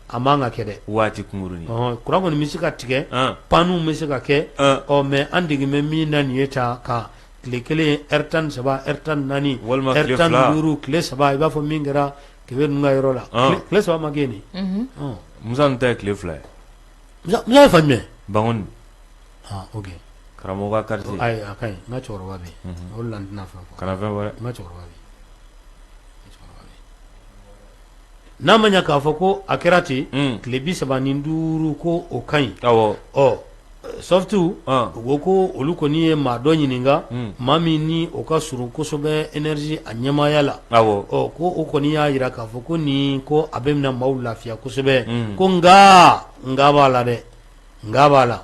Speaker 1: a man ka kɛ dɛ
Speaker 2: waati kunkurunnin
Speaker 1: kuran kɔni bɛ se ka tigɛ pannew bɛ se ka kɛ ɔ mais an degen bɛ min na nin ye ta ka tile kelen heure 13 heure 14
Speaker 2: walima
Speaker 1: heure 15 tile saba i b'a fɔ min kɛra Kebe ninnu ka yɔrɔ la tile saba ma kɛ nin
Speaker 2: Musa ninnu ta ye tile 2 ye
Speaker 1: Musa ye fan jumɛn
Speaker 2: Bankoni
Speaker 1: ok
Speaker 2: karamɔgɔ ka quartier
Speaker 1: ayi a ka ɲi n ka cɛkɔrɔba bɛ yen o de la n tɛna fɛn fɔ
Speaker 2: kana fɛn fɔ dɛ
Speaker 1: n ka cɛkɔrɔba bɛ yen. N'a ma ɲɛ k'a fɔ ko a kɛra ten tile 35 ko o ka ɲi ɔ SOFT u ko ko olu kɔni ye maa dɔ ɲininka maa min ni o ka surun kosɛbɛ énergie a ɲɛmaaya la ɔ ko o kɔni y'a jira k'a fɔ ko nin ko a bɛ na maaw lafiya kosɛbɛ ko nka nka b'a la dɛ nka b'a la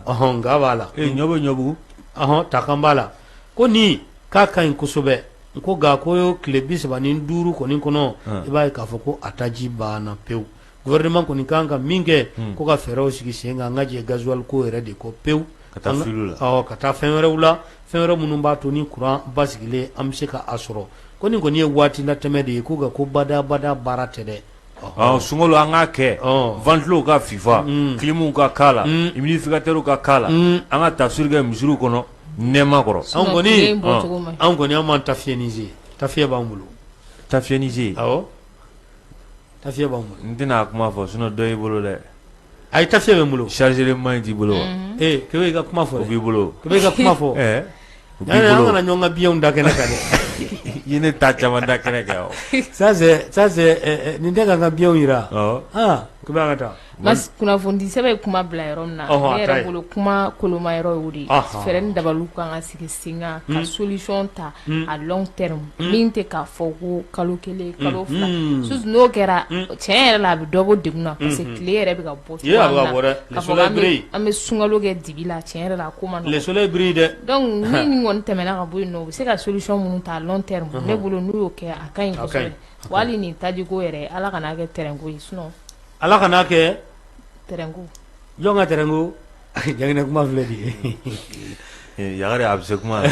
Speaker 1: ɔhɔn nka b'a la
Speaker 2: ɲɔ bɛ ɲɔbugu
Speaker 1: ɔhɔn takan b'a la ko nin k'a ka ɲi kosɛbɛ ko nka ko tile 35 kɔni kɔnɔ i b'a ye k'a fɔ ko a taji banna pewu gouvernement kɔni kan ka min kɛ ko ka fɛɛrɛw sigi sen kan an ka jɛ gasoil ko yɛrɛ de kɔ pewu
Speaker 2: ka taa fulu
Speaker 1: la ka taa fɛn wɛrɛw la fɛn wɛrɛ minnu b'a to ni kuran basigilen an bɛ se ka a sɔrɔ ko nin kɔni ye waati latɛmɛ de ye ko nka ko badabada baara tɛ dɛ
Speaker 2: sunkalo an k'a kɛ ventilow ka fifa climuw ka k'a la humidificateurw ka k'a la an ka tafsiri kɛ misiriw kɔnɔ nɛɛma kɔrɔ
Speaker 1: anw kɔni anw kɔni an b'an ta fiyɛ ta fiyɛ b'an bolo
Speaker 2: ta fiyɛ
Speaker 1: awɔ Tafiya b'an bolo
Speaker 2: n tɛna a kuma fɔ sinon dɔ y'i bolo dɛ
Speaker 1: ayi tafiya bɛ n bolo
Speaker 2: chargeur man ɲi t'i bolo wa
Speaker 1: ee Kebe i ka kuma fɔ
Speaker 2: o b'i bolo
Speaker 1: Kebe i ka kuma fɔ
Speaker 2: ɛɛ
Speaker 1: o b'i bolo an kana ɲɔgɔn ka biɲɛw da kɛnɛ kan dɛ
Speaker 2: i ye ne ta caman da kɛnɛ kan
Speaker 1: ça c'est nin tɛ ka n ka biɲɛw jira
Speaker 2: awɔ
Speaker 1: aa Kebe an ka taa
Speaker 3: Kunnafoni sɛbɛn ye kuma bila yɔrɔ min na ne yɛrɛ bolo kuma koloma yɔrɔ y'o de ye fɛɛrɛ ni dabaliw kan ka sigi sen kan ka solution ta à long terme min tɛ k'a fɔ ko kalo kelen kalo fila surtout n'o kɛra tiɲɛ yɛrɛ la a bɛ dɔ bɔ degun na parce que tile yɛrɛ bɛ ka bɔ
Speaker 1: le soleil brille
Speaker 3: an bɛ sunkalo kɛ dibi la tiɲɛ yɛrɛ la a ko man nɔgɔn
Speaker 1: le soleil brille dɛ
Speaker 3: donc ni nin kɔni tɛmɛna ka bɔ yen nɔ u bɛ se ka solution minnu ta à long terme ne bolo n'u y'o kɛ a ka ɲi kosɛbɛ wa hali nin tajiko yɛrɛ Ala kan'a kɛ tɛrɛnko ye sinon
Speaker 1: Ala kan'a kɛ
Speaker 3: tɛrɛnko
Speaker 1: jɔn ka tɛrɛnko Jaginɛ kuma filɛ nin
Speaker 2: ye Yagare a bɛ se kuma la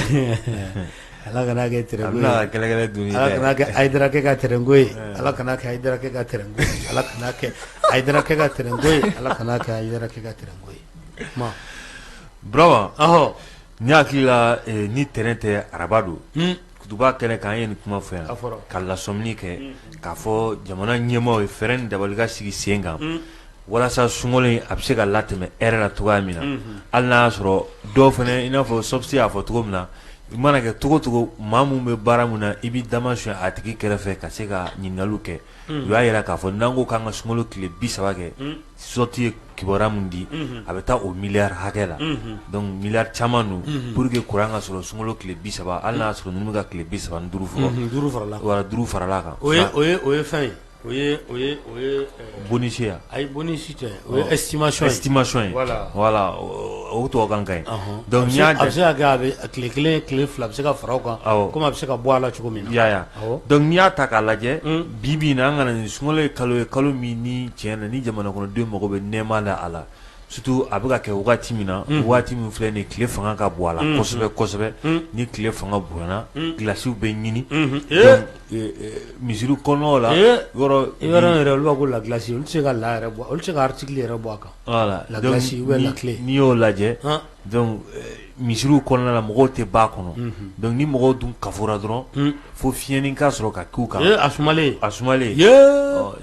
Speaker 1: Ala kan'a kɛ
Speaker 2: tɛrɛnko ye a bɛna kɛlɛkɛlɛ dun
Speaker 1: Ala kan'a kɛ Hayidara kɛ ka tɛrɛnko ye Ala kan'a kɛ Hayidara kɛ ka tɛrɛnko ye Ala kan'a kɛ Hayidara kɛ ka tɛrɛnko ye Ala kan'a kɛ Hayidara kɛ ka tɛrɛnko ye kuma
Speaker 2: Burama
Speaker 1: ɔhɔ
Speaker 2: ne hakili la ni tɛnɛn tɛ araba don Kutuba kɛnɛ kan an ye nin kuma fɔ yan ka lasɔmini kɛ k'a fɔ jamana ɲɛmaaw ye fɛɛrɛ ni dabali ka sigi sen kan walasa sunkalo in a bɛ se ka latɛmɛ hɛrɛ la cogoya min na hali n'a y'a sɔrɔ dɔw fana i n'a fɔ SOFT y'a fɔ cogo min na i mana kɛ cogo cogo maa min bɛ baara min na i b'i damasuɲɛ a tigi kɛrɛfɛ ka se ka ɲininkaliw kɛ u y'a jira k'a fɔ n'an ko k'an ka sunkalo tile 30 kɛ SOFT ye kibaruya min di a bɛ taa o miliyari hakɛ la donc miliyari caman don pour que kuran ka sɔrɔ sunkalo tile 30 hali n'a y'a sɔrɔ ninnu bɛ ka tile 35 fɔ
Speaker 1: duuru farala
Speaker 2: voilà duuru farala kan
Speaker 1: o ye fɛn ye o ye o ye o ye
Speaker 2: bonus ye
Speaker 1: ayi bonus tɛ o ye estimation
Speaker 2: estimation ye
Speaker 1: voilà
Speaker 2: voilà o tubabukan ka ɲi donc
Speaker 1: n'i y'a a bɛ se ka kɛ a bɛ tile kelen tile fila a bɛ se ka fara o kan komi a bɛ se ka bɔ a la cogo min na
Speaker 2: i y'a ye donc n'i y'a ta k'a lajɛ bi bi in na an kana nin sunkalo ye kalo ye kalo min ni tiɲɛ na ni jamana kɔnɔden mago bɛ nɛɛma la a la surtout a bɛ ka kɛ waati min na waati min filɛ nin tile fanga ka bon a la kosɛbɛ kosɛbɛ ni tile fanga bonyana gilasiw bɛ ɲini misiri kɔnɔw la
Speaker 1: yɔrɔ yɛrɛ olu b'a ko la glace olu tɛ se ka la yɛrɛ bɔ olu tɛ se ka article yɛrɛ bɔ a kan
Speaker 2: voilà
Speaker 1: la glace ou bien la clé
Speaker 2: n'i y'o lajɛ donc misiriw kɔnɔna la mɔgɔw tɛ ba kɔnɔ donc ni mɔgɔw dun kafora dɔrɔn fo fiɲɛnin ka sɔrɔ ka k'u kan
Speaker 1: a sumalen
Speaker 2: a sumalen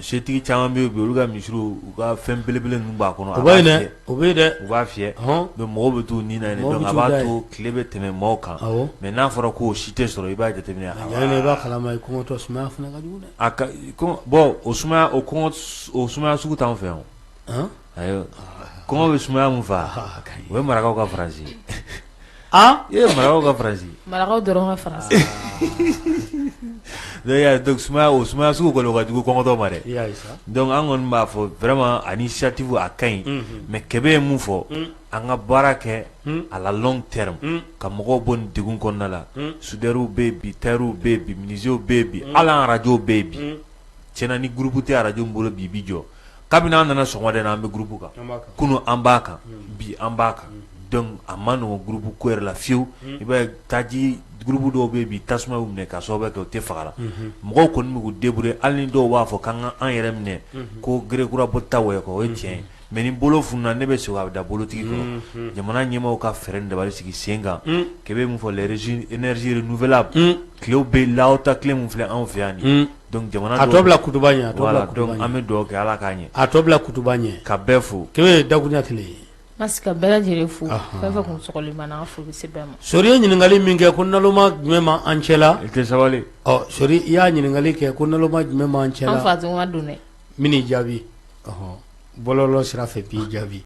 Speaker 2: setigi caman bɛ yen bi olu ka misiriw u ka fɛn belebele ninnu b'a kɔnɔ
Speaker 1: o bɛ yen o bɛ yen dɛ
Speaker 2: u b'a fiyɛ donc mɔgɔw bɛ t'u ni na yen donc a b'a to tile bɛ tɛmɛ maaw kan mais n'a fɔra k'o si tɛ sɔrɔ i b'a jateminɛ
Speaker 1: i b'a kalama i kɔngɔtɔ sumaya fana ka jugu
Speaker 2: dɛ bon o sumaya o kɔngɔ o sumaya sugu t'anw fɛ yan ayi kɔngɔ bɛ sumaya min faa o ye marakaw ka faransi ye
Speaker 1: aa
Speaker 2: i ye marakaw ka faransi
Speaker 3: marakaw dɔrɔn ka faransi
Speaker 2: donc sumaya o sumaya sugu kɔni o ka jugu kɔngɔtɔ ma dɛ donc an kɔni b'a fɔ vraiment a initiative a ka ɲi mais Kebe ye mun fɔ an ka baara kɛ à la long terme ka mɔgɔw bɔ nin degun kɔnɔna la soudeurs bɛ yen bi tailleurs bɛ yen bi menuisiers bɛ yen bi hali an radio bɛ yen bi tiɲɛna ni groupe tɛ arajo min bolo bi i b'i jɔ kabini an nana sɔgɔmada in na an bɛ groupe kan kunun an b'a kan bi an b'a kan donc a ma nɔgɔn groupe ko yɛrɛ la fiyewu i b'a ye taji groupe dɔw bɛ yen bi tasuma y'u minɛ ka sababu kɛ u tɛ fagara mɔgɔw kɔni bɛ k'u débrouiller hali ni dɔw b'a fɔ k'an ka an yɛrɛ minɛ ko gerekura bɔ ta wɔyɔ kɔ o ye tiɲɛ ye mais ni bolo fununa ne bɛ segin a bɛ da bolotigi kɔrɔ jamana ɲɛmaaw ka fɛɛrɛ ni dabali sigi sen kan Kebe ye mun fɔ les énergies renouvelables tilew bɛ lawuta tile min filɛ anw fɛ yan nin donc jamana
Speaker 1: a tɔ bila kutuba ɲɛ a tɔ bila
Speaker 2: kutuba ɲɛ an bɛ dugawu kɛ Ala k'a ɲɛ
Speaker 1: a tɔ bila kutuba ɲɛ
Speaker 2: ka bɛɛ fo
Speaker 1: Kebe dakuruɲɛ kelen ye.
Speaker 3: Ka bɛɛ lajɛlen fo, fɛn fɛn kun sɔgɔlen b'an na, an ka foli bɛ se bɛɛ ma.
Speaker 1: Sori ye ɲininkali min kɛ ko naloma jumɛn b'an cɛ la?
Speaker 2: I tɛ sabali.
Speaker 1: Ɔ Sori, i y'a ɲininkali kɛ ko naloma jumɛn b'an cɛ la?
Speaker 3: An fa tun ka don dɛ.
Speaker 1: N bɛn'i jaabi, ɔhɔn, bɔlɔlɔ sira fɛ b'i jaabi.